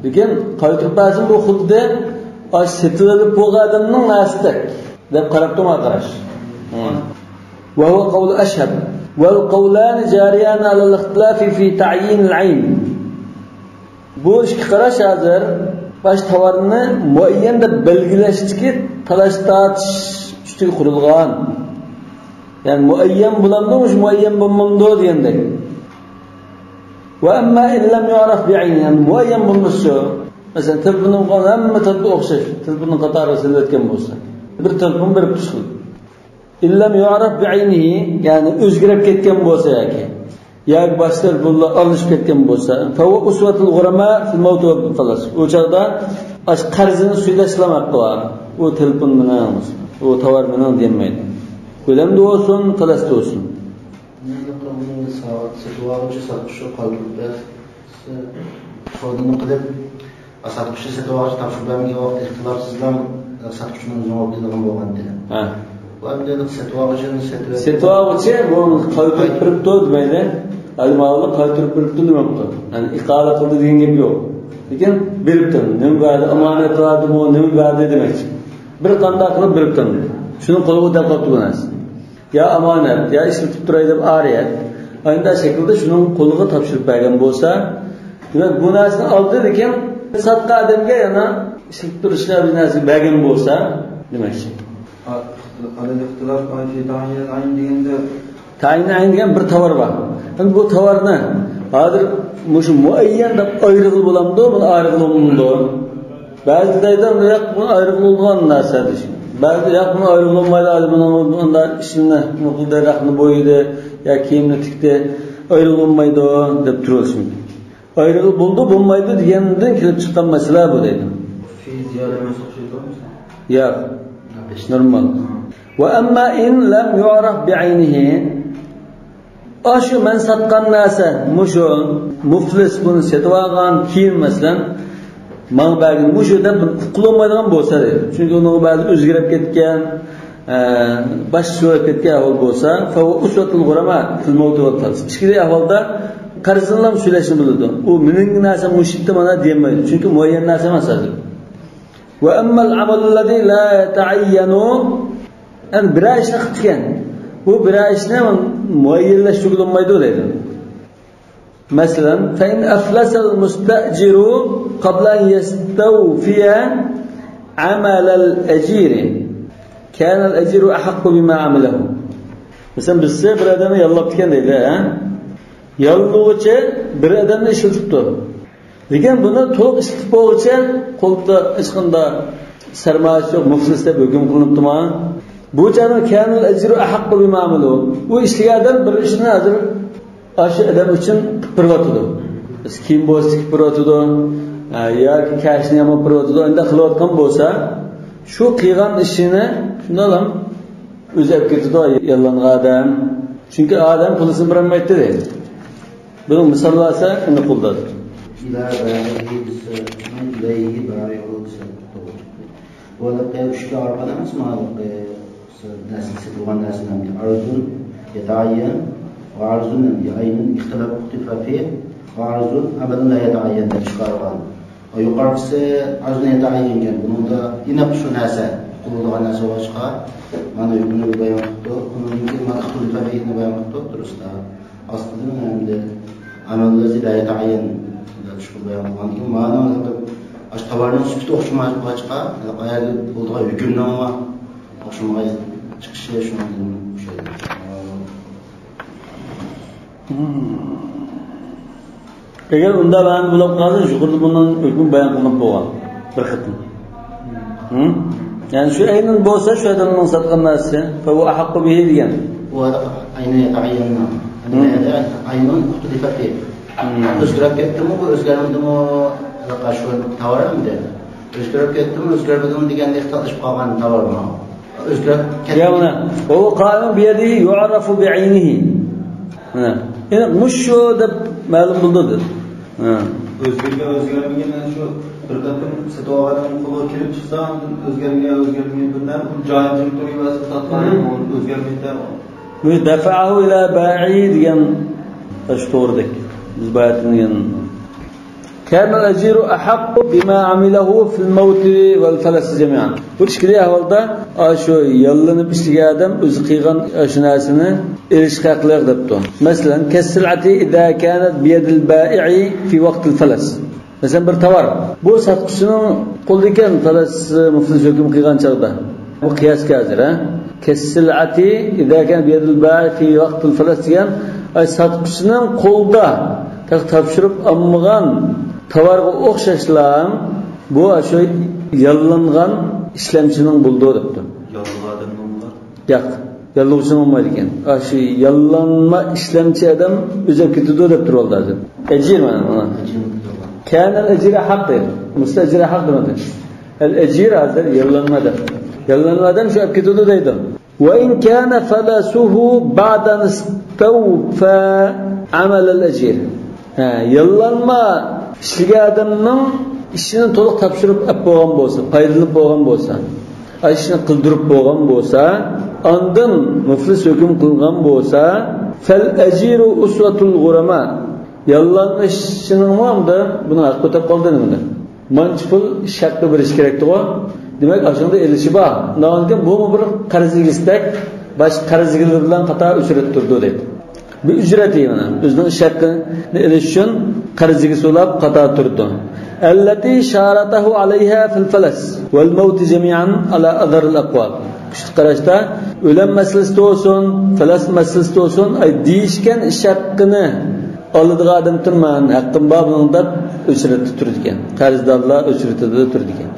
Lekin qaytarib bersin bu xuddi osh setilib bo'lgan odamning narsasi deb qarab turma qarash. Va huwa qawlu ashhab wal qawlan jariyan ala al-ikhtilaf fi ta'yin al-ayn. Bu ikki qarash hozir bosh tovarni muayyan deb belgilashdiki talash tortish ustiga qurilgan. Ya'ni muayyan bo'lamdi, muayyan bo'lmamdi degandek. Va amma in lam yu'raf bi'ayni, ya'ni muayyan bo'lmasa, masalan, telefonning hamma telefon o'xshash, telefonning qatori silayotgan bo'lsa, bir telefon berib tushdi. In lam yu'raf bi'aynihi, ya'ni o'zgarib ketgan bo'lsa yoki boshqa telefonlar alishib ketgan bo'lsa, fa huwa uswatul ghurama fil mawt wa falas. U chaqda ash qarzini suydashlamoq qiladi. U telefon bilan, u tovar bilan demaydi. O'limda bo'lsin, falasda bo'lsin. Sotuvchi qoldirib, savdoni qilib, sotuvchi sotib olg'ich topshirib bermagan vaqt ixtilofsizlar sotuvchining o'zini olib keladigan bo'lgan dedi. Ha. Bu endi sotib olg'uchini sotib Sotib olg'uchi bu qaytarib beribdi demaydi. Hali molni qaytarib beribdi demabdi. Ya'ni iqola qildi degan gap yo'q. Lekin beribdi. Nima berdi? Omonat berdi, nima berdi demakchi. Bir qanday qilib beribdi. Shuni qo'lga o'tab qolibdi bu narsa. Ya omonat, ya ishlatib turay deb ariyat. Ayni shaklda shuning qo'liga topshirib bergan bo'lsa, demak bu narsani oldi, lekin sotgan odamga yana ishlatib turishga bir narsa bergan bo'lsa, demakchi. Al-ixtilof fi ta'yin al-ayn deganda ta'yin ayn degan bir tovar bor. Endi bu tovarni hozir shu muayyan deb ayirg'il bo'lamdi, buni ayirg'il bo'lmaydi. Ba'zi deydi, yo'q, buni ayirg'il bo'lgan narsa deydi. Ba'zi yo'q, buni ayirg'il bo'lmaydi, buni unda ishini, bu daraxtni bo'yidi, ya kiyimni tikdi. Ayrılıb olmaydı deb turilishi mumkin. Ayrılıb bo'ldi, bo'lmaydi degandan kelib chiqqan masala bu deydi. Fi ziyoda emas o'xshaydi. Yo'q. Normal. Va amma in lam yu'raf bi'aynihi shu men sotgan narsa mushu muflis buni sotib olgan keyin masalan mana bergan mushu deb uqilmaydigan bo'lsa deydi. Chunki uning ba'zi o'zgarib ketgan, boshqa bo'lib ketgan ahvol bo'lsa, fa uswatul g'urama fil mawt va falas. Ichkari ahvolda qarzni ham so'ylashni biladi. U mening narsam mushitda mana demaydi. Chunki muayyan narsa emas hozir. Va ammal amal allazi la yata'ayyanu an biror ishni qilib ekan. Bu biror ishni muayyanlashtirib bo'lmaydi deydi. Masalan, fa in aflasal mustajiru qabla an yastawfiya amal al-ajir kana al-ajiru ahaqqu bima amilahu. Masalan, bizse bir odamni yallab ekan deydi, ha? Yallug'icha bir odamni ishlatibdi. Lekin buni to'liq ishlatib bo'lguncha qo'lda hech qanday sarmoyasi yo'q, muflis deb hukm qilinibdimi? Bu jani kanal ajru ahaqqu bima amilu. U ishlagan odam bir ishni hozir shu odam uchun qilib beryotidi. Biz kiyim bo'lsa tikib beryotidi, yoki kashni yamab beryotidi. Endi qilayotgan bo'lsa, shu qilgan ishini shundan ham o'zi olib ketadi yollangan odam. Chunki odam pulisini berolmaydi deydi. Bunun misallarsa uni qo'ldadir. Bu arqada narsa narsani arzun yataayyan va arzun aynin ixtilof fihi va arzun abadan la yataayyan deb chiqargan. Yuqorisi arzun yataayyan bunda aniq shu narsa qo'llangan narsa boshqa. Mana buni bayon qildi. Undan keyin mana ixtilof fihini bayon qildi. Durustda. Aslida endi amallar la yataayyan deb shu bayon qilgan. Ma'no ash tovarning sifati o'xshamay boshqa, qayerda bo'ldigan hukmning o'xshamay chiqishi shundan o'xshaydi. Agar unda bayon bo'lib qolsa, yuqorida bundan hukm bayon qilinib bo'lgan bir qitim. Ya'ni shu aynan bo'lsa, shu odamning sotgan narsasi, fa bu ahaqqu bihi degan. Bu aynan yata'ayyanna. Aynan ixtilof fihi. O'zgarib ketdimi, bu o'zgarmadimi? Shu tovarmi? O'zgarib ketdimi, o'zgarmadimi deganda ixtiloflashib qolgan tovarmi? O'zgarib ketdi. Ya mana, u qonun biyadihi yu'rafu bi'aynihi. Mana, endi mushu deb ma'lum bo'ldi. Ha. O'zgargan, o'zgarmagan shu bir qatim sotib olgan qo'lga kirib chiqsa, o'zgargan, o'zgarmagan bundan joyini jim turib sotgan, o'zgarmaydi. Bu dafa'ahu ila ba'i degan shu to'g'ridak. Biz bayatning كان الأجير أحق بما عمله في الموت والفلس جميعا. Bu ikkili ahvolda shu yollanib ishlagan odam o'zi qilgan shu narsani erishishga haqli debdi. Masalan, kassilati idza kanat biyadil bai'i fi vaqtil falas. Masalan, bir tovar bu sotuvchining qo'lida ekan, falas muflis hukm qilgan chaqda. Bu qiyosga hozir, ha? Kassilati idza kanat biyadil bai'i fi vaqtil falas degan sotuvchining qo'lida topshirib olmagan tovarga o'xshashlar bu shu yollangan ishlamchining bo'ldi debdi. Yollangan odamning ular? Yo'q, yollovchining bo'lmaydi ekan. Shu yollanma ishlamchi odam o'zi olib ketadi deb turibdi hozir. Ajir mana mana. Kana al-ajra haq dedi. Mustajira haq demadi. Al-ajir hozir yollanma deb. Yollanma odam shu olib ketadi deydi. Va in kana falasuhu ba'da istawfa amal al-ajir. Ha, yollanma ishlagan odamning ishini to'liq topshirib olib bo'lgan bo'lsa, foydalanib bo'lgan bo'lsa, ishini qildirib bo'lgan bo'lsa, ondan muflis hukm qilgan bo'lsa, fal ajiru uswatul g'urama. Yollanma ishining hamda buni haqqi o'tab qoldi nimada? Manchi pul ish haqqi berish kerakdi-ku. Demak, shunda elishi bor. Undan keyin bu bir qarz egisdak, boshqa qarz egilar bilan qator o'chirib turdi deydi. Bu ücreti mana o'zining ish haqqini elish uchun qarziga so'lab qator turdi. Allati sharatahu alayha fil falas wal maut jami'an ala adhar al aqwal. Kuchli qarashda o'lim masalasi bo'lsin, falas masalasi bo'lsin, ay deyishgan ish haqqini oladigan odam turman, haqqim bor buning deb o'chiratib turdi ekan. Qarzdorlar o'chiratib turdi ekan.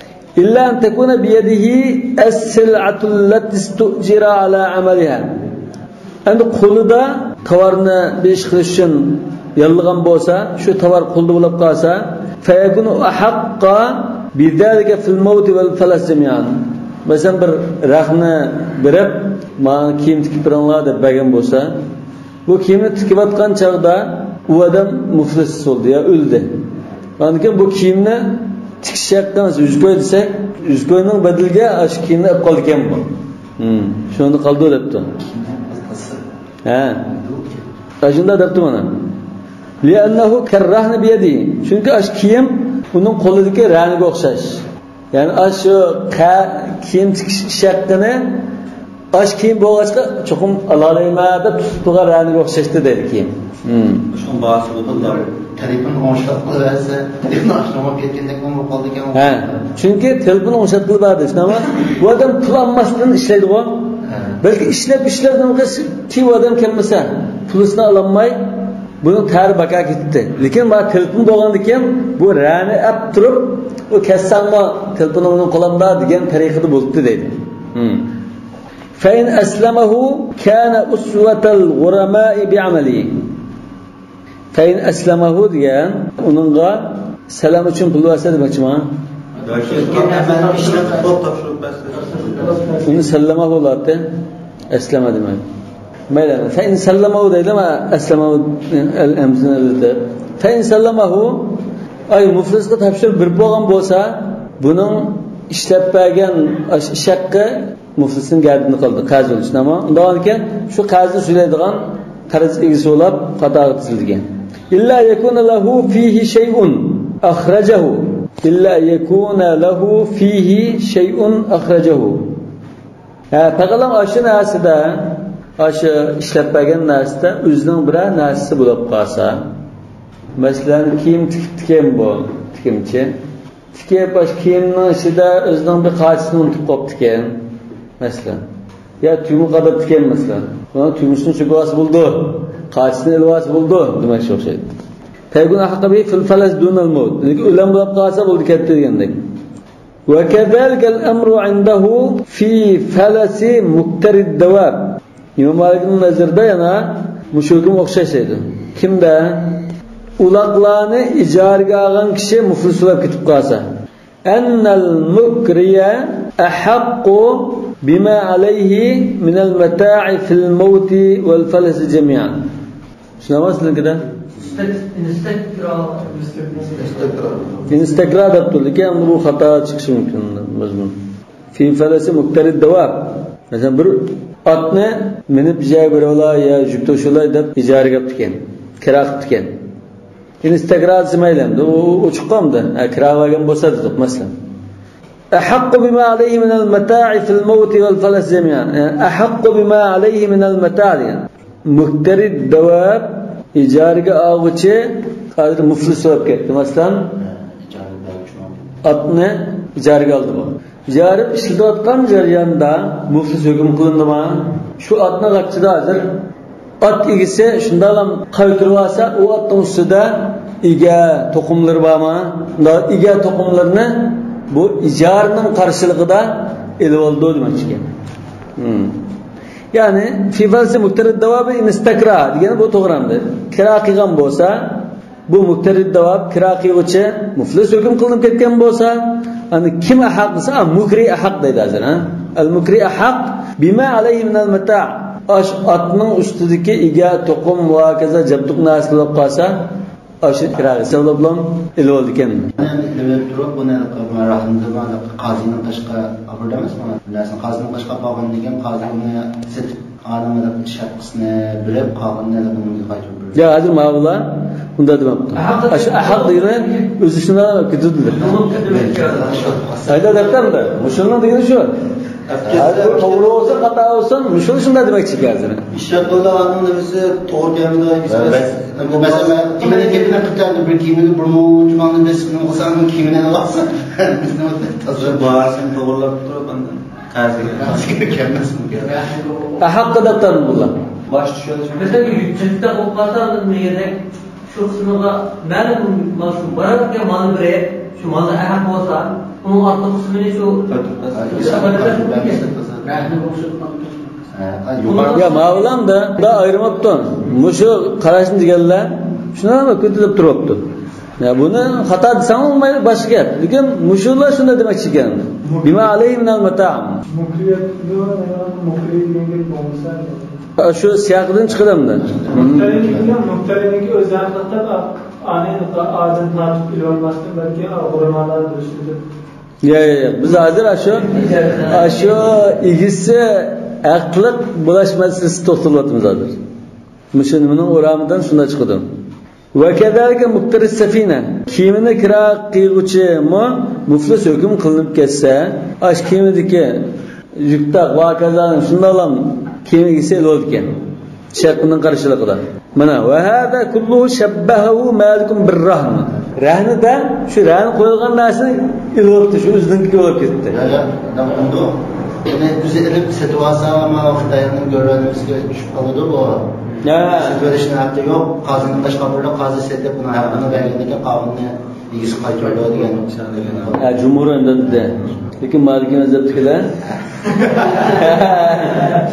Illa an takuna biyadihi as-sil'atu allati istujira ala amaliha. Endi qo'lida tovarni bir ish qilish uchun yollagan bo'lsa, shu tovar qo'lda bo'lib qolsa, fayakunu ahaqqa bidalika fil maut val falas jami'an. Masalan, bir rahni berib, mana kiyim tikib beringlar deb bergan bo'lsa, bu kiyimni tikayotgan chog'da u odam muflis bo'ldi ya o'ldi. Keyin bu kiyimni tikish haqqini 100 ko'y desak, 100 ko'yning badaliga shu kiyimni olib qoldi ekan bu. Shuni qoldi debdi. Ha. Shunda debdi mana. Li'annahu karrahni biyadi. Chunki ash kiyim uning qo'lidagi rangiga o'xshash. Ya'ni shu kiyim tikish haqqini ash kiyim bo'lg'achqa cho'qim olalayman deb tutib turgan rangiga o'xshashdi deydi kiyim. Shunun bahası bo'ldi. Telefon o'ng'ishlat qilsa, telefon ochlamab ketgandek bo'lib qoldi ekan. Ha, chunki telefon o'ng'ishlat qilib berdi, shunami? Bu odam pul olmasdan ishlaydi-ku. Balki ishlab ki odam kelmasa, pulisini ololmay buning tari baka ketdi. Lekin bu telefon bo'lgandan keyin bu rani olib turib, u kassanmi telefonni uning qo'limda degan tariqada bo'libdi deydi. فإن أسلمه كان أسوة الغرماء بعمله. فإن أسلمه degan uningga salam uchun pul bersa demoqchiman. Uni sallama bo'ladi, aslama demak. Mayli, فإن سلمه deydimi? Aslamahu al-amzini dedi. فإن سلمه ay muflisga topshirib berib bo'lgan bo'lsa, buning ishlab bergan ish haqqi muflisning gardini qildi, qarz bo'lishni. Ammo undan keyin shu qarzni so'laydigan qarz egasi bo'lib qatorga tizilgan. Illa yakuna lahu fihi shay'un akhrajahu. Illa yakuna lahu fihi shay'un akhrajahu. Ha, faqat shu narsada, shu ishlab bergan narsada o'zining biror narsasi bo'lib qolsa, masalan, kiyim tikib tikan bu tikimchi. Tikib bosh kiyimning ichida o'zining bir qachisini unutib qolibdi ekan. Masalan, ya tugma qadar tikan masalan. Buni tugmasini cho'kvasi bo'ldi, qachisini ilvasi bo'ldi demoqchi o'xshaydi. Taygun haqqi fil falas dunal maut. Lekin o'lim bo'lib qolsa bo'ldi ketdi degandek. Va kadhalika al-amru indahu fi falasi muktarid dawab. İmom Malikning nazarida yana mushu hukm o'xshash edi. Kimda uloqlarni ijaraga olgan kishi muflis bo'lib ketib qolsa, annal mukriya ahaqqu bima alayhi min al-mata'i fil maut wal falas jami'an. Shunami siznikida? Instagram deb turdi ekan, bu xato chiqishi mumkin mazmun. Fi falasi muktarid dawab. Masalan, bir otni minib joy birovlar ya yuk to'shular deb ijaraga olibdi ekan, kira qilibdi ekan. Instagram demaydi, u o'chib qoldi. Kira olgan bo'lsa dedik masalan. أحق بما عليه من المتاع في الموت والفلس جميعا. أحق بما عليه من المتاع. مكترد دواب ijaraga olg'uchi hozir muflis bo'lib ketdi. Masalan, otni ijaraga oldi bu. Ijara ishlatayotgan jarayonda muflis hukm qilindimi? Shu otni qachida hozir ot egisi shundoq qaytirib olsa, u otning ustida ega to'qimlari bormi? Unda ega to'qimlarini bu ijaraning qarshiligida elib oldi demoqchi ekan. Ya'ni fi falsi muktarid davobi istakra degani bu to'g'rimdi. Kira qilgan bo'lsa, bu muktarid davob kira qiluvchi muflis hukm qilinib ketgan bo'lsa, ani kim ahaq desa, mukri ahaq deydi hozir, ha? Al mukri ahaq bima alayhi min al mata'. Ash otning ustidagi ega to'qim va kaza jabduq narsa bo'lib qolsa, ash kira sabab bilan elib oldi ekan. Ilib turib, buni rahimda qazining qashqa olib emas, mana qazining qashqa olgan degan qazi uni setib odamlar ish haqqisini bilib, qolganini unga qaytarib berdi. Ya hozir mavla unda demabdi. Ash ahaq degani o'zi shundan olib ketdi. Ayda debdi. Musulmon degani shu. Hozir to'g'ri bo'lsa, xato bo'lsin, mushul shunday demoqchi hozir. Ish qilganning nimasi to'g'ri kelmadi, masalan, kimini kepini qilgan bir kiyimini bir muncha besini olsam, kiyimini olsa, bizni toza borsam to'g'rilab turib, andan qarzga kelmasin. Ahaq debdi bular. Bosh tushadi. Masalan, yukchakda bo'lib qolsa, nima shu qismiga ma'lum shu boradigan molni berib, shu molni ahaq bo'lsa, uning ortiq qismini shu Ya mavlam da da ayırmaptı. Muşu qarashni deganlar shundan ko'tarilib turibdi. Ya buni xato desam olmaydi, boshqa gap. Lekin mushular shunday demoqchi ekan. Bima alayhi minal mata'am. Shu siyoqidan chiqadimda. Muktariniki o'zi haqida ani adın tartib bilolmasdan balki g'urmalar durishdi. Ya ya biz hozir shu egisi aqliq bo'lash masalasi to'xtalyapmiz hozir. Mushunining o'ramidan shunday chiqadi. Va kadalika muktaris safina kiyimini kira qilguvchi muflis hukm qilinib ketsa, ash kiyimidagi yuktaq va kazani shundoq kiyim egisi bo'ladi ekan. Shartning qarshiligida. Mana va hada kulluhu shabbahu malikum birrahn. Rahnida shu rahn qo'yilgan narsani ilibdi, shu o'zininki bo'lib ketdi. Ya, unda yani bizi ilib setib olsa ama Xitoyning ko'rganimizga tushib qoladi bu. Ya, setib haqqi yo'q, qozini tashqarida qozi setib buni haqqini bergandan qonunni egisi qaytaradi degan. Ha, jumhur endi dedi. Lekin Maliki mazhabdagilar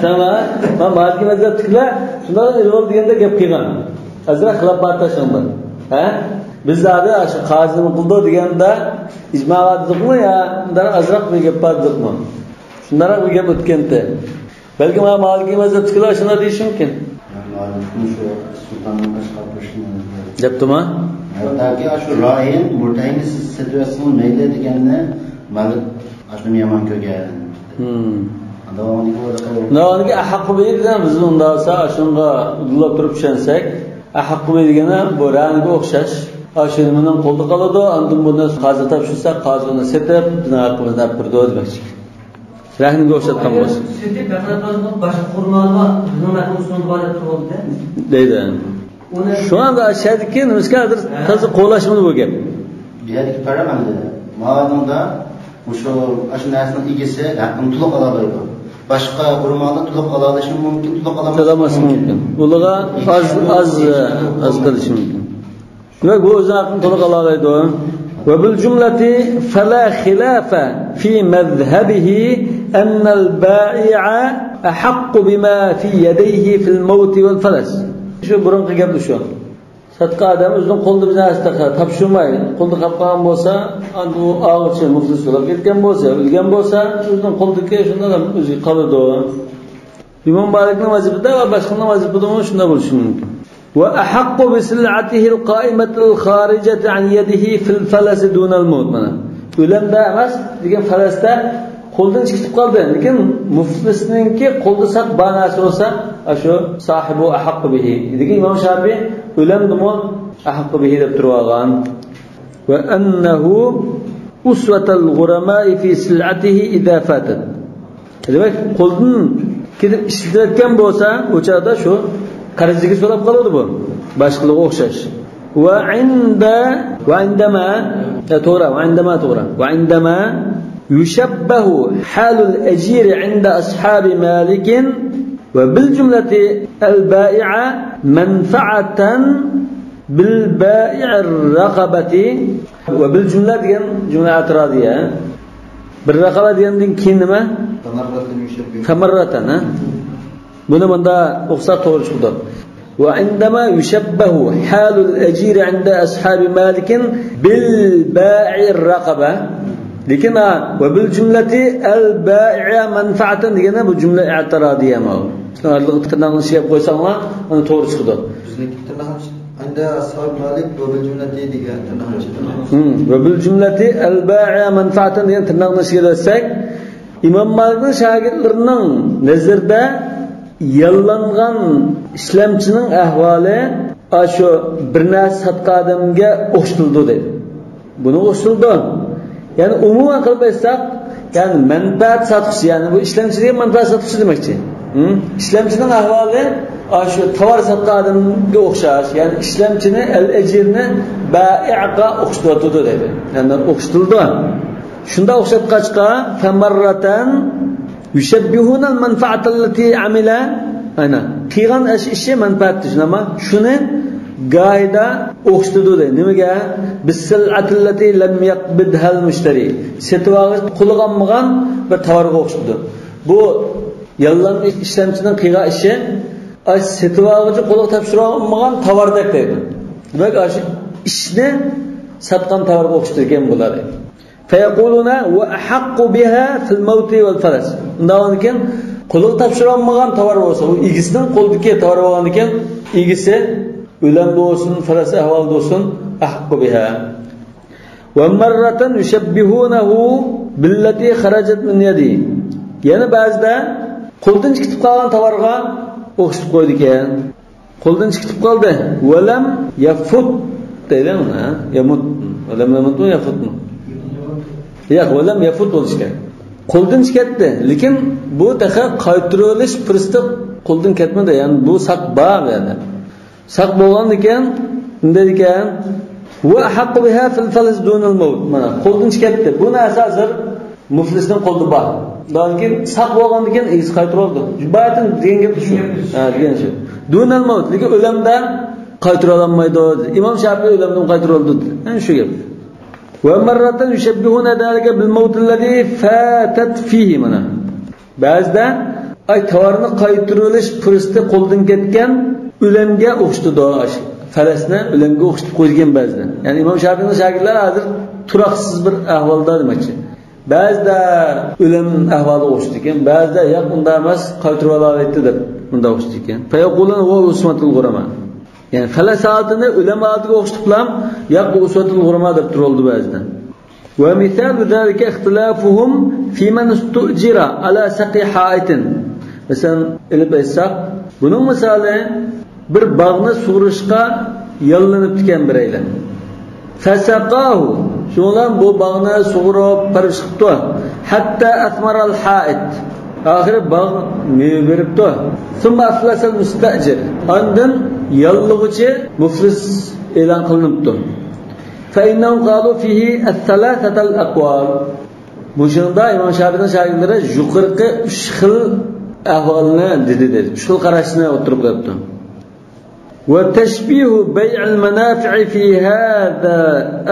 Sana, men Maliki mazhabdagilar shundan ilib deganda gap qilgan. Azra xilof bor tashlangan. Ha? Biz hozir shu qozini qildi deganda ijmo dedikmi yo undan azroq bir gap bor dedikmi? Shundan bir gap o'tgandi. Balki Maliki mazhabdagilar shunday deyishi mumkin. Malikning shu sultonning tashqarishini debdimi? Hattoki shu royin murtayni siz setyapsiz mayli deganini Malik shuni yomon ko'rgan. Noniki ahaqqu bihi degan biz unda olsa shunga uddalab turib tushunsak, ahaqqu bihi degani bu rangga o'xshash. Shuni qo'lda qoladi, andin buni qozi topshirsa, qozi uni setib, bizning haqqimizni olib berdi demoqchi. Rahnga o'xshatgan bo'lsa. Setib, boshqa xurmoni bor, bizning haqqimizni bor deb turibdi. Deydi. Shu anda ashadiki nimasiga hozir toza qo'lashmadi bu gap. Bu yerdagi paraman dedi. Ma'lumda o'sha shu narsaning egasi haqqini to'liq ola oladi. Boshqa xurmoni to'liq ola olishi mumkin, to'liq olmasligi mumkin. Ularga oz oz qilishi mumkin. Demak, bu o'zini haqqini to'liq ola oladi. وبالجملة فلا خلاف في مذهبه أن البائع أحق بما في يديه في الموت والفلس. Shu burunqi gap shu. Satqa odam o'zining qo'lida bir narsa topshirmay, qo'lda qolib qolgan bo'lsa, u og'irchi muflis bo'lib ketgan bo'lsa, o'lgan bo'lsa, o'zining qo'lidagi shundan ham o'ziga qoladi. Imom Malikning mazhabida va boshqalarning mazhabida shunday bo'lishi mumkin. وأحق بسلعته القائمة الخارجة عن يده في الفلس دون الموت. Mana o'limda emas, degan falasda qo'ldan chiqib qoldi, lekin muflisninki qo'lda saq bor narsa bo'lsa, shu sahibu ahaqqu bihi. Degan Imom Shofiy o'limdimi ahaqqu bihi deb turib olgan. Va annahu uswatul ghurama'i fi sil'atihi idha fatat. Demak, qo'ldan ketib ishlatayotgan bo'lsa, o'chada shu qarziga so'rab qoladi bu. Boshqalarga o'xshash. Va inda va indama to'g'ri, va indama to'g'ri. Va indama yushabbahu halul ajir inda ashabi Malik va bil jumlati al bai'a manfa'atan bil bai'ir raqabati va bil jumla degan jumla atrodiya. Bir raqaba degandan keyin nima? Tamarratan, ha? Buni bunda o'qsa to'g'ri chiqdi. وعندما يشبه حال الأجير عند أصحاب مالك بالبائع الرقبة لكن وبالجملة البائع منفعة degani bu jumla i'tirodiya ma. Shunday tirnoqni ishlab qo'ysanglar, uni to'g'ri chiqadi. Bizniki tirnoq عند أصحاب مالك وبالجملة degan tirnoq. وبالجملة البائع منفعة degan tirnoqni ishlasak, Imom Malikning shogirdlarining nazarida yallangan ishlamchining ahvoli shu bir narsa sotgan odamga o'xshatildi deydi. Buni o'xshatildi. Ya'ni umuman qilib aytsak, ya'ni manfaat sotuvchi, ya'ni bu ishlamchi degan manfaat sotuvchi demakchi. Ishlamchining ahvoli shu tovar sotgan odamga o'xshash, ya'ni ishlamchini al-ajirni bai'ga o'xshatildi deydi. Ya'ni o'xshatildi. Shunda o'xshatqachqa famarratan yushabbihuna al-manfa'ata allati amila ana qilgan ishi manfaat nima shuni gayda o'xshatdi deydi. Nimaga? Bis-sil'ati allati lam yaqbidha al-mushtari. Setib olg'ich qo'liga olmagan bir tovarga o'xshatdi. Bu Yollanma ishlamchining qilgan ishi setib olg'uchi qo'liga topshirolmagan tovardek deydi. Demak, shu ishni sotgan tovarga o'xshatirgan bo'ladi. Fayaquluna va ahaqqu biha fil mawti wal falas. Undan keyin qo'liga topshirolmagan tovar bo'lsa, u egisining qo'lidagi tovar bo'lgan ekan, egisi o'lam bo'lsin, falas ahvolida bo'lsin, ahaqqu biha. Va marratan yushabbihunahu billati kharajat min yadi. Yana ba'zida qo'ldan chiqib qolgan tovarga o'xshatib qo'ydi ekan. Qo'ldan chiqib qoldi. Valam yafut deydi uni, yamut. Valam yamutmi, yafutmi? Yo'q, valam yafut bo'lishi kerak. Qo'ldan chiqdi, lekin bu taqa qaytarilish fursati qo'ldan ketmadi. Ya'ni bu saq bor ya'ni. Saq bo'lgan ekan, bunday ekan, va haqqu biha fil falas dunal maut. Mana qo'ldan chiqdi. Bu narsa hozir muflisning qo'lida bor. Lekin saq bo'lgandan keyin egisi qaytarildi. Bayatin degan gap shu. Ha, degan shu. Dunal maut, lekin o'limdan qaytara olmaydi. Imom Shafiy o'limdan qaytarildi. Ana shu gap. Va marratan yushabbihuna zalika bil maut allazi fatat fihi mana. Ba'zida ay tovarni qaytarilish fursati qo'ldan ketgan o'limga o'xshatdi. Falasni o'limga o'xshatib qo'ygan ba'zida. Ya'ni Imom Shafiyning shogirdlari hozir turoqsiz bir ahvolda demakchi. Ba'zida o'lim ahvoli o'xshaydi ekan, ba'zida yo'q unda emas, qaytarib oladi deb unda o'xshaydi ekan. Fayaqulun va usmatul g'urama. Ya'ni falas holatini o'lim holatiga o'xshatib, yo'q bu usmatul g'urama deb turildi ba'zida. Va misalu zalika ixtilafuhum fi man istujira ala saqi ha'itin. Masalan, ilib aytsak, buning misoli bir bog'ni sug'urishga yollanib ekan biraylar. Fasaqahu, shundan bu bog'ni sug'urib parvarish qilibdi. Hatta asmaral ha'it. Oxiri bog' meva beribdi. Summa aflasal mustajir. Ondan yollig'uchi muflis e'lon qilinibdi. Fa innahum qalu fihi ath-thalathatal aqwal. Bu shunda Imom Shofiyning shogirdlari yuqorqi 3 xil ahvolni dedi. 3 xil qarashni o'tirib qo'yibdi. وتشبيه بيع المنافع في هذا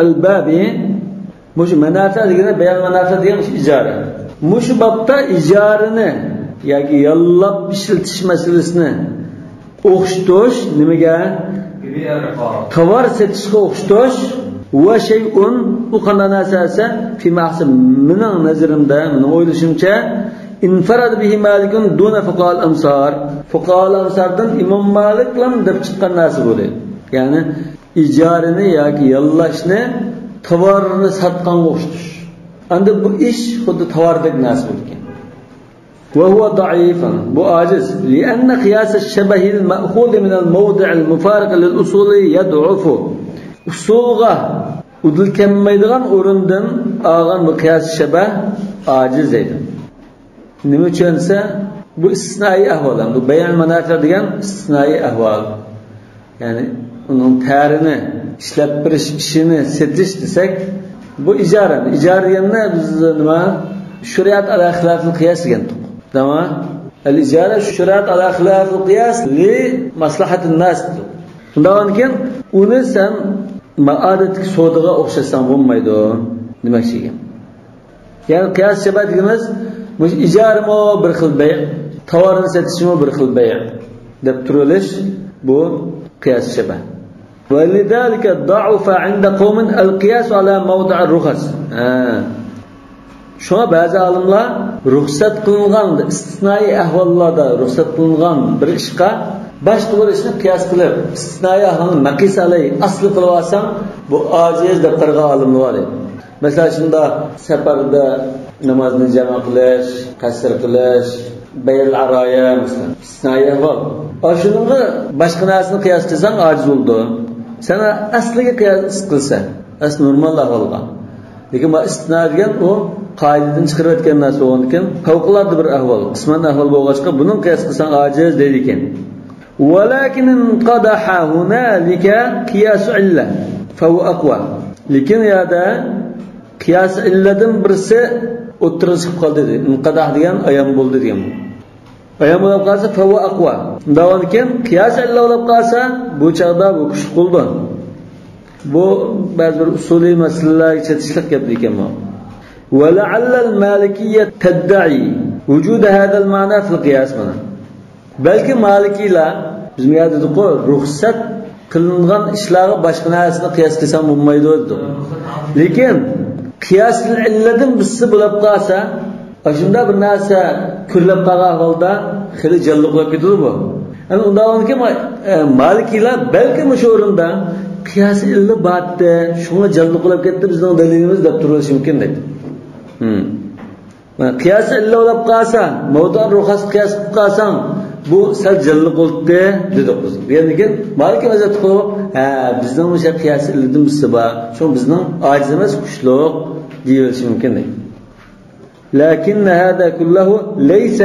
الباب مش منافع degani بيع المنافع degan ijara. Mush bobda ijarani yoki yollab ishlatish masalasini o'xshatish nimaga? Tovar satishga o'xshatish va shay'un u qanday narsa fi mahsab mening nazarimda, mening o'ylashimcha infarad bihi malikun duna fuqal amsar. Fuqal amsardan Imom Malik lam deb chiqqan narsa bo'ladi. Ya'ni ijarani yoki yollashni tovarni sotganga o'xshatish. Endi bu ish xuddi tovardek narsa bo'lgan. Va huwa da'ifun, bu ajiz. Li'anna qiyas ash-shabah al-ma'khud min al-mawdi' al-mufariq lil-usul yad'ufu. Usulga udil kelmaydigan o'rindan olgan bu qiyas shabah ajiz deydi. Nima uchun desa, bu istisnoiy ahvol, bu bayon manafi degan istisnoiy ahvol. Ya'ni uning tarini ishlab berish ishini setish desak, bu ijara. Ijara deganni biz nima? Shariat ala xilafil qiyas degan. Tamam? Al ijara shariat ala xilafil qiyas li maslahatin nas. Undan keyin uni sen ma'odatdagi savdoga o'xshatsang bo'lmaydi demakchi ekan. Ya'ni qiyas shabah deganimiz bu ijarami bir xil bay', tovarni satishmi bir xil bay' deb turilish bu qiyas shabah. ولذلك ضعف عند قوم القياس على موضع الرخص. Shuna ba'zi olimlar ruxsat qilingan istisnoiy ahvollarda ruxsat qilingan bir ishga boshqa bir ishni qiyos qilib, istisnoiy ahvolni maqis alay asli qilib olsang, bu ojiz deb qaragan olimlar bor. Masalan, shunda safarda namozni jama qilish, qasr qilish, bayl aroya masalan, istisnoiy ahvol. Shunga boshqa narsani qiyos qilsang ojiz bo'ldi. Sen asliga qiyos qilsa, asl normal ahvolga. Lekin bu istisno degan u qoidadan chiqarib o'tgan narsa bo'lgan ekan, favqulodda bir ahvol, qisman ahvol bo'lg'achqa buni qiyos qilsang ojiz deydi ekan. Walakin inqadaha hunalika qiyas illa fa huwa aqwa. Lekin yerda qiyas illadan birisi o'ttirib chiqib qoldi dedi. Inqadah degan ayam bo'ldi degan. Ayam bo'lib qolsa fa huwa aqwa. Undan keyin qiyas illa bo'lib qolsa, bu chaqda bu kuchli bo'ldi. Bu ba'zi bir usuliy masalalarga chetishlik gap ekan bu. ولعل المالكية تدعي وجود هذا المعنى في القياس mana. Balki Malikiylar biz dedik ruxsat qilingan ishlarga boshqa narsani qiyos qilsam bo'lmaydi dedi. Lekin qiyos illadan birisi bo'lib qolsa, shunda bir narsa ko'rilib qolgan holda xili jalliq bo'lib ketadi bu. Yani undan keyin Malikiylar balki shu o'rinda qiyos illa batdi, shunga jalliq bo'lib ketdi bizning dalilimiz deb turishi mumkin deydi. Qiyos illa bo'lib qolsa, mavdu ruxsat qiyos qilib qolsang, bu sal jalliq bo'ldi dedik biz. Degandan Maliki mazhab qilib, ha, bizning o'sha qiyos illadan birisi bor, shu bizning ojizimiz kuchliq deyilishi mumkin deydi. لكن هذا كله ليس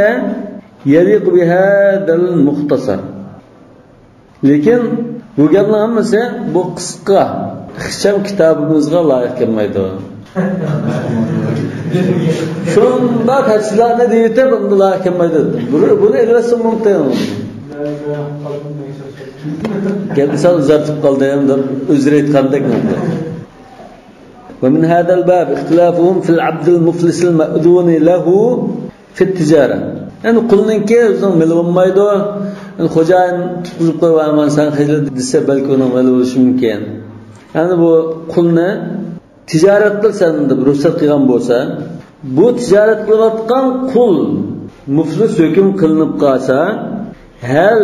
يليق بهذا المختصر. Lekin bu gapning hammasi bu qisqa ixcham kitobimizga loyiq kelmaydi. Shunda tafsilotni deyitib bunda loyiq kelmaydi. Buni elasa mumkin. Gapni sal uzatib qoldim deb uzr aytgandek mumkin. ومن هذا الباب اختلافهم في العبد المفلس المأذون له في التجارة. Yani qulninki o'zining mili bo'lmaydi. Xo'jayin tutqizib qo'yib, sen xijil desa balki uning mili bo'lishi mumkin. Yani bu qulni tijorat qilsan deb ruxsat qilgan bo'lsa, bu tijorat qilayotgan qul muflis hukm qilinib qolsa, hal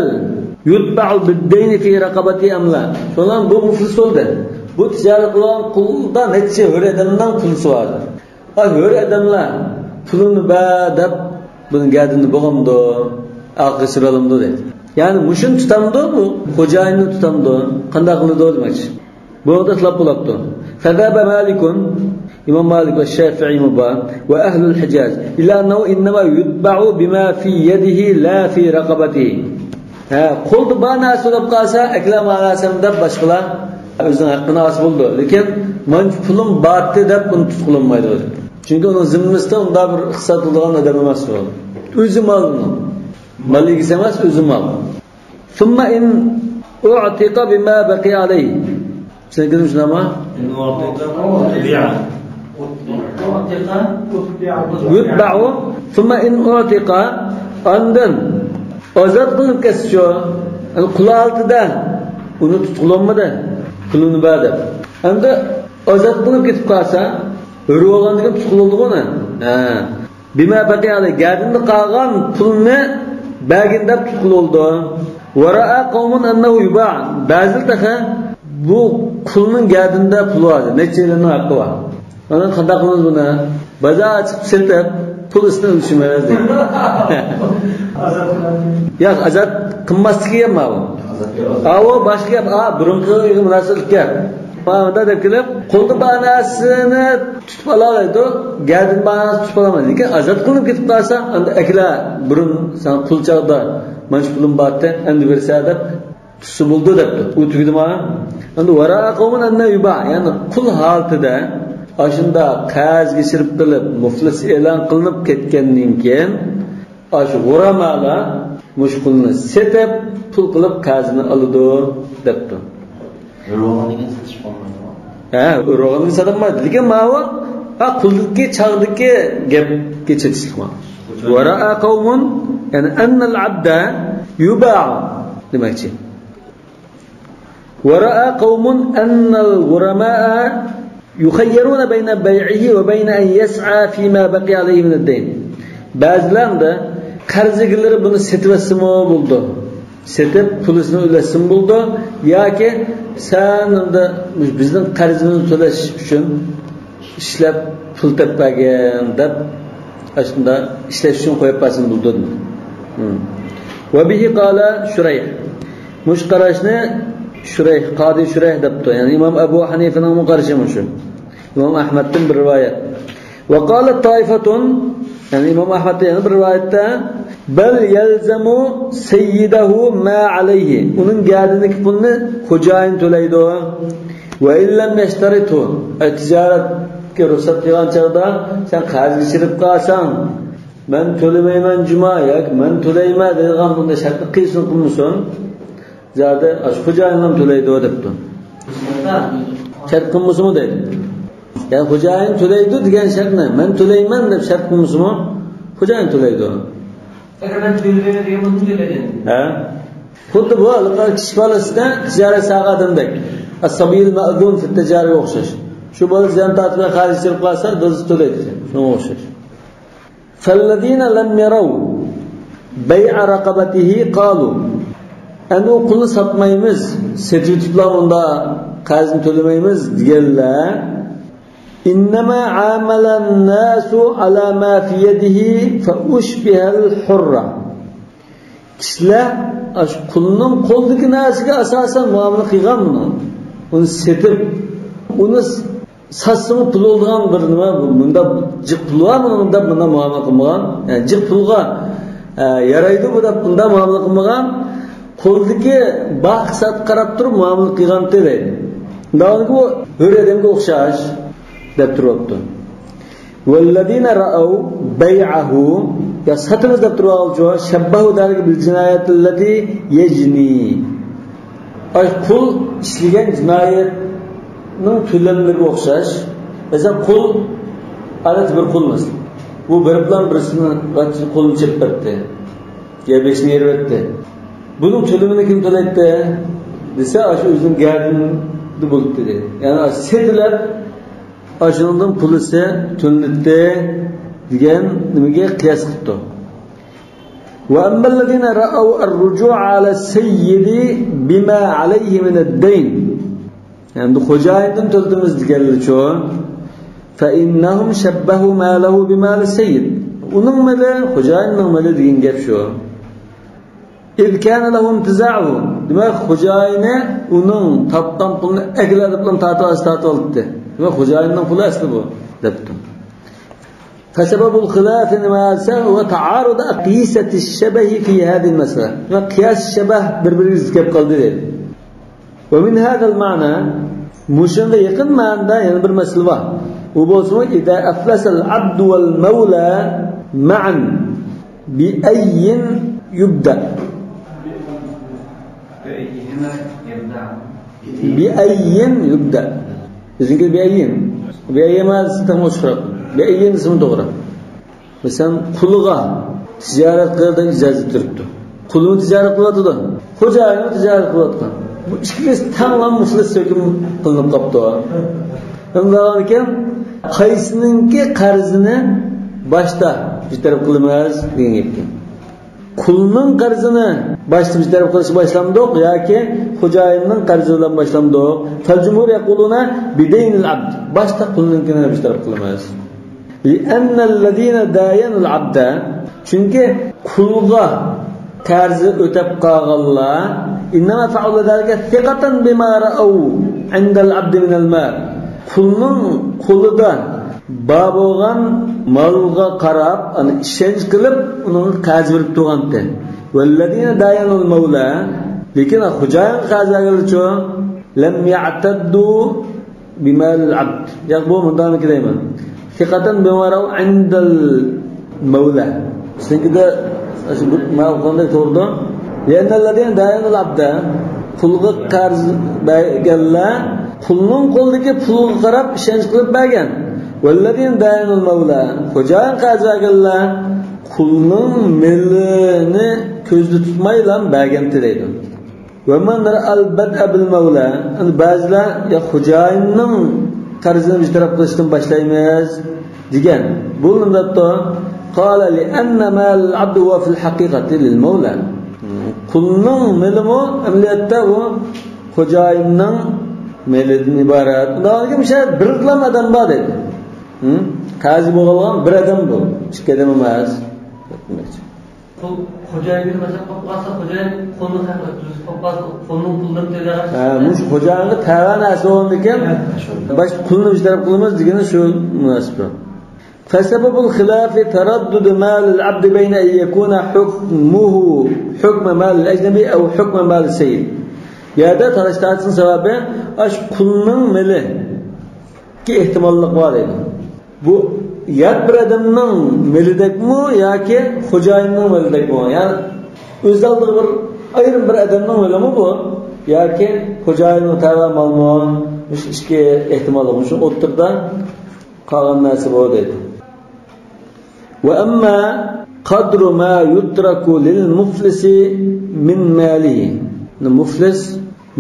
yutba'u bid-dayn fi raqabati am la? Shundan bu muflis bo'ldi. Bu tijorat qilgan qulda necha hur odamdan pulsi bor. Hur odamlar pulini ba deb buni gadini bo'g'amdi, aqishiralamdi deydi. Ya'ni mushun tutamdi, bu xo'jayinni tutamdi, qanday qiladi demoqchi. Bu yerda ixtilof bo'libdi. Fazaba Malikun, İmam Malik va Shafi'i va ahlul Hijaz ila annahu innama yutba'u bima fi yadihi la fi raqabatihi. Ha, qo'lda bor narsa bo'lib qolsa, aklam alasam deb boshqalar o'zining haqqini olsa bo'ldi. Lekin men pulim bordi deb buni tutqilinmaydi. Chunki uning zimmasida unda bir iqtisod qiladigan odam emas u. O'zi mol uni. Mol egasi emas, o'zi mol. Thumma in u'tiqa bima baqiya alayhi. Sen kim shunami? Yutba'u thumma in u'tiqa andan ozod qilinib ketsa shu, qul altida uni tutqilinmadi, pulini ber deb. Endi ozod qilinib ketib qolsa, hur bo'lgandan keyin tutqilindi uni. Ha. Bima baqiya alayhi, gardinda qolgan pulni bergin deb tutqildi. Va ra'a qawmun annahu yuba'. Ba'zi taxa bu qulning gardinda pul bor, necha yilning haqqi bor. Ondan qanday qilamiz buni? Bozor chiqib setib, pul ustini ulashmaymiz deydi. Yo'q, azod qilmasligi ham bu. O boshqa gap, burungi munosabatli gap. Mana deb kelib, qo'lda banasini tutib oladi, gardin banasini tutib olmaydi. Lekin azod qilinib ketib qolsa, endi akla burun sen qul chog'da mana shu pulim bordi, endi bersa deb tutsa bo'ldi debdi. U tugdimi? Endi vara qawmun anna yuba, ya'ni qul holatida ashunda qarzga shirib qilib, muflis e'lon qilinib ketgandan keyin shu g'uramalar mush qulni setib pul qilib qarzini oladi debdi. Ro'g'aniga satish bo'lmaydi. Ha, ro'g'aniga sotilmaydi. Lekin ma'vo ha quldagi chog'dagi gapga chetishlikmi? Va ra'a qawmun, ya'ni annal abda yuba'u demakchi. Va ra'a qawmun annal ghurama'a yukhayyaruna bayna bay'ihi va bayna an yas'a fima baqiya alayhi min ad-dayn. Ba'zilarda qarz egalari buni setib olsimi bo'ldi. Setib pulisini ulassin bo'ldi yoki sen unda bizning qarzimizni to'lash uchun ishlab pul topmagin deb shunda ishlash uchun qo'yib qo'ysin bo'ldi. Va bihi qala Shurayh. Mush qarashni Shurayh, Qadi Shurayh debdi. Ya'ni Imom Abu Hanifaning qarashi shu. Imom Ahmaddan bir rivoyat. Va qala taifatun, ya'ni Imom Ahmaddan yana bir rivoyatda bal yalzamu sayyidahu ma alayhi. Uning gardiniki pulni xo'jayin to'laydi. Va illam yashtaritu. Tijoratga ruxsat qilgan chaqda sen qarzga chirib qolsang, men to'lamayman juma yoki men to'layman degan bunday shartni qilsin qilmasin. Zada xo'jayin ham to'laydi debdi. Shart qilmasinmi deydi. Ya'ni xo'jayin to'laydi degan shartni men to'layman deb shart qilmasinmi? Xo'jayin to'laydi. Agar men to'layman degan bo'lsam to'laydi. Ha? Xuddi bu kichik bolasida tijorat sog'a odamdek. As-sabil ma'dun fi tijoratga o'xshash. Shu bola ziyon tortib qarz chirib qolsa, do'zi to'laydi. Shunga o'xshash. Fallazina lam yaraw bay'a raqabatihi qalu. Endi u qulni sotmaymiz, setib tutlam unda qarzni to'lamaymiz deganlar innama amalan nasu ala ma fi yadihi fa ushbiha al-hurra. Kishilar qulning qo'lidagi narsaga asosan muomala qilgan buni. Uni setib, uni satsimi pul oldigan bir nima, bunda jiq pul bormi, bunda bunda muomala qilmagan, ya'ni jiq pulga yaraydi bu deb bunda muomala qilmagan, qo'ldagi baqsat qarab turib muomala qilgan deydi. Undagi bu hur odamga o'xshash deb turibdi. Vallazina ra'aw bay'ahu ya satimiz deb turib oldi, shabbahu dalika bil jinoyati allati yajni. Ay qul ishlagan jinoyatning to'lamlariga o'xshash. Masalan, qul odat bir qulmiz. Bu bir bilan birisini qo'lini chepib berdi. Ya beshini yerib etdi. Bunun to'lamini kim to'laydi desa, shu o'zining gardini bo'ldi dedi. Ya'ni setilar shundan pulisi to'lanadi degan nimaga qiyos qildi. Va ammallazina ra'aw ar-ruju' 'ala as-sayyidi bima 'alayhi min ad-dayn. Endi xo'jayindan to'ladimiz deganlar-chu, fa innahum shabbahu ma lahu bima as-sayyid. Uning mali xo'jayinning mali degan gap shu. إذ كان له انتزاعه. Demak, xo'jayini uning topgan pulini akladib bilan tortib oldi. Demak, xo'jayinning puli asli bu debdi. فسبب الخلاف ما هو تعارض أقيسة الشبه في هذه المسألة. قياس الشبه bir-biriga zid kelib qoldi dedi. ومن هذا المعنى mushunga yaqin ma'noda yana bir masala bor. U bo'lsa, إذا أفلس العبد والمولى معا بأي يبدأ. بأي يبدأ. Bizimki بأي. بأي ma'nosi tam ochiqroq. بأي ismi to'g'ri. Masalan, quliga tijorat qilishdan ijozat turibdi. Qulini tijorat qilyotdi, xo'jayini tijorat qilyotgan. Bu ikkisi tanglam muflis hukm qilinib qolibdi. Undan keyin qaysininki qarzini boshda bir taraf qilamiz degan gapga. Qulning qarzini boshda bir taraf qilish boshlandiq yoki xo'jayinning qarzi bilan boshlandiq. Fal jumhur yaquluna bidaynil abd. Boshda qulninkini bir taraf qilamiz. لأن الذين داينوا العبد chunki qulga qarzi o'tab qolganlar innama fa'ala zalika thiqatan bima ra'aw 'inda al-'abd min al-mal. Qulning qo'lida bor bo'lgan molga qarab, ana ishonch qilib, uning qarz berib turgandi. Vallazina dayanul mawla, lekin xo'jayin qarz berganlar lam ya'taddu bimal 'abd. Yo'q, bu bundan deyman. Thiqatan bima ra'aw 'inda al-mawla. Sizinkida ma qanday to'g'ri? Li'annallazina dayanul 'abda, qulga qarz berganlar qulning qo'lidagi pulga qarab ishonch qilib bergan. Vallazina dayanul mawla, xo'jayin qarz berganlar qulning melini ko'zda tutmaylan bergan deydi. Va man ra'al bad'a bil mawla, ba'zilar ya xo'jayinning qarzini bir taraf qilishdan boshlaymiz degan. Bu nima debdi? Qala li'anna mal 'abdu wa fil haqiqati lil mawla. Qulning melimi amaliyotda u xo'jayinning melidan iborat. Undan keyin bir xil odam bor dedi. Qazi bo'lgan bir odam bu, ikki odam emas. Qul xo'jayinga masalan qo'yib qolsa, xo'jayin qo'lni haqlab tuzib qo'yib qolsa, qo'lning pulini to'lagan. Ha, mush xo'jayinga tava narsa bo'lgan ekan, bosh qulni bir taraf qilamiz degani shu munosib. فسبب الخلاف تردد مال العبد بين أن يكون حكمه حكم مال الأجنبي أو حكم مال السيد. Ya da talash tartishning sababi ash qulning meli ki ehtimollik bor edi. Bu yat bir odamning melidakmi yoki xo'jayinning melidakmi? Ya'ni o'z oldiga bir ayrim bir odamning melimi bu yoki xo'jayinning tava molmi? Shu ikki ehtimollik. Shu o'ttirda qolgan narsa bu deydi. وأما قدر ما يترك للمفلس من ماله. Muflis,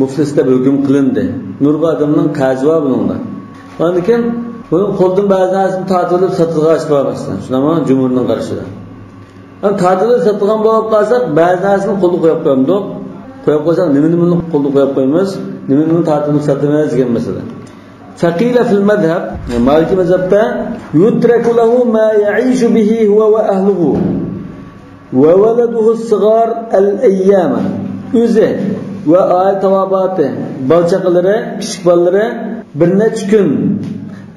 muflis deb hukm qilindi. Nurg'un odamning qazi bor buningda. Lekin buni qo'ldan ba'zi narsani tortilib sotilg'ach bor masalan. Shunami jumhurning qarashida. Tortilib sotilgan bo'lib qolsa, ba'zi narsani qo'lga qo'yib qo'yamdiq. Qo'yib qo'ysak, nimani qo'lga qo'yib qo'yamiz, nimani tortilib sotamiz degan masala. فقيل في المذهب مالك مذهبته يترك له ما يعيش به هو وأهله وولده الصغار الأيام. O'zi va oila tavobati, bola chaqalari, kichik bolalari bir necha kun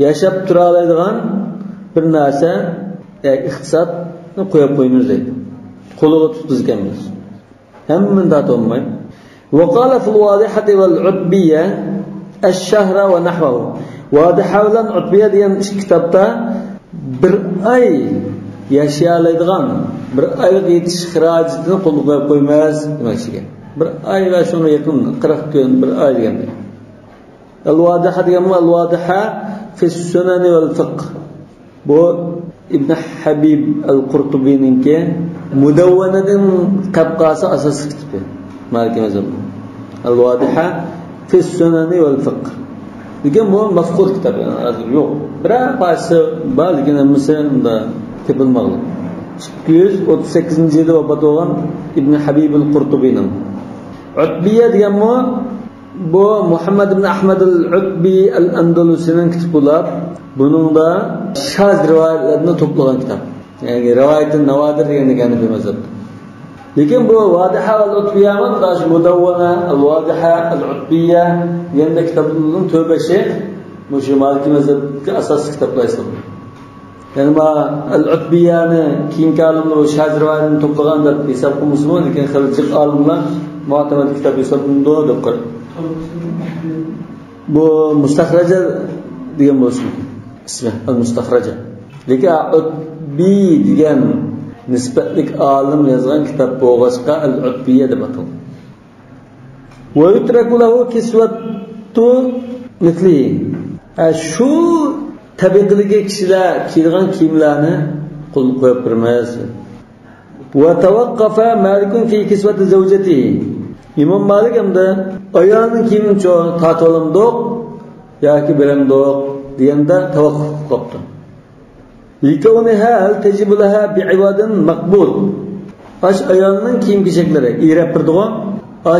yashab tura oladigan bir narsa, iqtisodni qo'yib qo'yamiz deydi. Qo'liga tutqizganmiz. Hammani tortolmay. وقال في الواضحة والعتبية الشهر ونحوه. Vodiha bilan Utbiya degan ikki kitobda bir oy yashay oladigan, bir oylik yetish xarajatini qo'lga qo'yib qo'yamiz demoqchi ekan. Bir oy va shunga yaqin 40 kun, bir oy deganda. Al-Vodiha degan bu Al-Vodiha fi sunan val fiqh. Bu Ibn Habib al-Qurtubiyninki Mudawwanadan qabqasi asosli kitobi. Maliki mazhabi. Al-Vodiha fi sunan val fiqh. Lekin bu mafqud kitob, hozir yo'q. Biror parchasi bor, lekin hammasi unda topilmagan. 238-yilda vafot bo'lgan Ibn Habib al-Qurtubiyning. Utbiya degan bu Muhammad ibn Ahmad al-Utbi al-Andalusining kitobi bo'lib, buningda shaz rivoyatlarni to'plagan kitob. Ya'ni rivoyatun navodir degan ekan bu mazhabda. Lekin bu Vodiha al-Utbiya dash Mudawwana al-Vodiha al-Utbiya degan kitoblarning to'rbashi shu Maliki mazhabga asosli kitoblar hisoblanadi. Ya'ni bu al-Utbiyani keyingi olimlar shaz rivoyatini to'plagan deb hisob qilmasmi, lekin xil olimlar mu'tamad kitob hisoblanadi deb qaraydi. Bu Mustaxraja degan bo'lishi mumkin. Ismi al-Mustaxraja. Lekin Utbi degan nisbatlik olim yozgan kitob bo'lg'achqa al-Utbiya deb ataladi. Va yutraku lahu kiswatu mithli. Shu tabiqligi kishilar kiygan kiyimlarni qo'l qo'yib bermaysiz. Va tawaqqafa Malikun fi kiswati zawjatihi. İmom Malik hamda ayolning kiyimini tortib olamdiq yoki beramdiq deganda tavaqquf qilibdi. لكونها هل تجب لها بعوض مقبول. Aş ayolning kiyim kechaklari erab turdigan,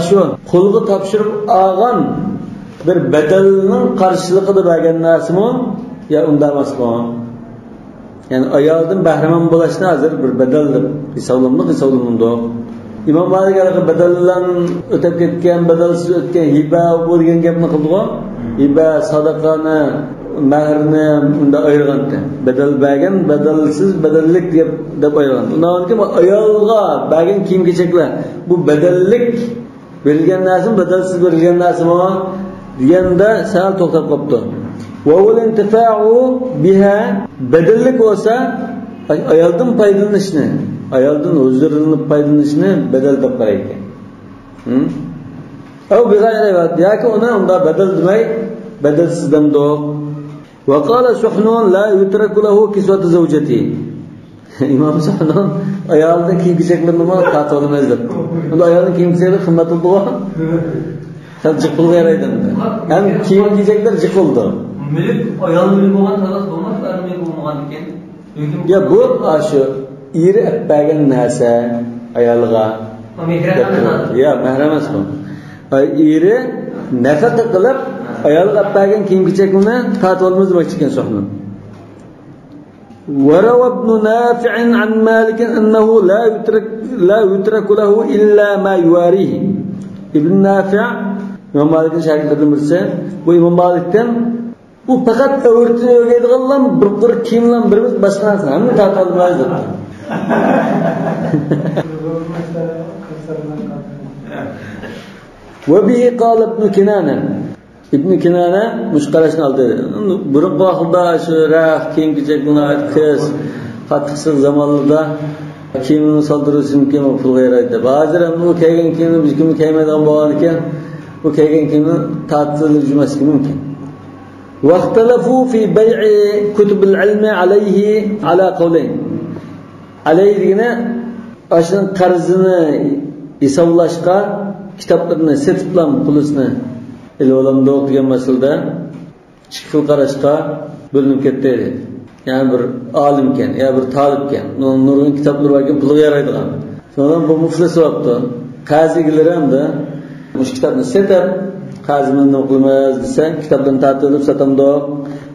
shu qo'lga topshirib olgan bir badalning qarshiligida bergan narsami yo unda emasmi? Ya'ni ayoldan bahramand bo'lishni hozir bir badal deb hisoblanmoq, hisoblanmoqda. İmom Malik badaldan o'tib ketgan, badalsiz o'tgan hiba bu degan gapni qildi-ku. Hiba sadaqani, mahrni unda ayirganda, badal bergan, badalsiz, badallik deb ayirgan. Undan keyin ayolga bergan kiyim-kechaklar bu badallik berilgan narsami, badalsiz berilgan narsami deganda sal to'xtab qolibdi. Va ul intifa'u biha badallik bo'lsa ayoldan foydalanishni, ayoldan huzurlanib foydalanishni badal deb qaraydi. Aw bighayri yoki uni unda badal demay, badalsiz demdiq. وقال سحنون لا يترك له كسوة زوجته. İmam Suhnun ayolning kiyim kechaklarini tortib olmaydi deb. Unda ayolning kiyim kechaklari qimmat bo'ldi. Sal jiq pulga yaraydi endi. Ham kiyim kechaklar jiq bo'ldi. Mulk ayol mulk bo'lgan talas bo'lmas, er mulk bo'lmagan ekan. Ya bu shu eri bergan narsa ayolga. Ya mahram emas bu. Eri nafaqa qilib ayolga bergan kiyim kechakni tortib olmaymiz demoqchi ekan Suhnun. وروى ابن نافع عن مالك أنه لا يترك له إلا ما يواريه. İbn Nafi' İmam Malik'in şagirdlerinden birisi. Bu İmam Malik'ten bu faqat o'rtini o'rgaydiganlar bir qir kiyimlar birimiz boshqa narsani hamma tortib olmaymiz debdi. وبه قال ابن كنانة. İbn Kinane mush qarashni oldi. Burungi vaqtda shu rax kiyim kechaklar qiz qattiqsiz zamonlarda kiyimini soldirish mumkin, u pulga yaraydi. Hozir ham u kiygan kiyimni biz kim kiymaydigan bo'lgan ekan, u kiygan kiyimni tortib yurmasligi mumkin. واختلفوا في بيع كتب العلم عليه على قولين. Aleyh degani ashuni qarzini hisoblashga kitoblarni setiblam pulisini ilib olamdi degan masalada ikki xil qarashga bo'linib ketdi dedi. Ya'ni bir olim ekan, yo bir talib ekan, nurg'un kitoblar bor ekan, pulga yaraydigan. Sondan bu muflis bo'libdi. Qazi hamda o'sha kitobni setib, qazini nima qilamiz desa, kitobdan tortib satamdi.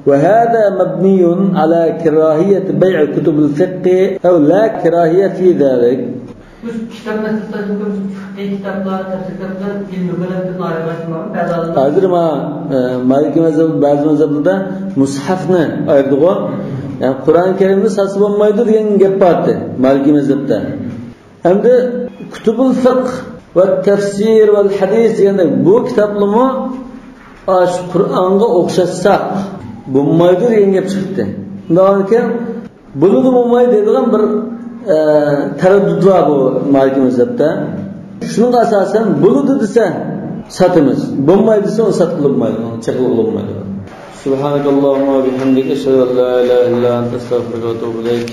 وهذا مبني على كراهية بيع كتب الفقه أو لا كراهية في ذلك. Hazır ma Maliki mezhebi bazı mezheplerde mushafni ayırdı o. Yani Kur'an-ı Kerim'ni satıp olmaydı degan gap vardı Maliki mezhepte. Hem de Kutubul Fıkh ve Tefsir ve Hadis deganda bu kitaplarni Kur'an'a o'xshatsak bo'lmaydi degan gap chiqdi. Undan keyin buni bo'lmaydi deydigan bir taraddud var bu Maliki mezhepte. Şunun asasen bo'ladi desa satimiz, bo'lmaydi desa uni sotib bo'lmaydi, uni chaqib bo'lmaydi. Subhanakallahumma va bihamdika ashhadu an la ilaha illa anta astag'firuka va atubu ilayk.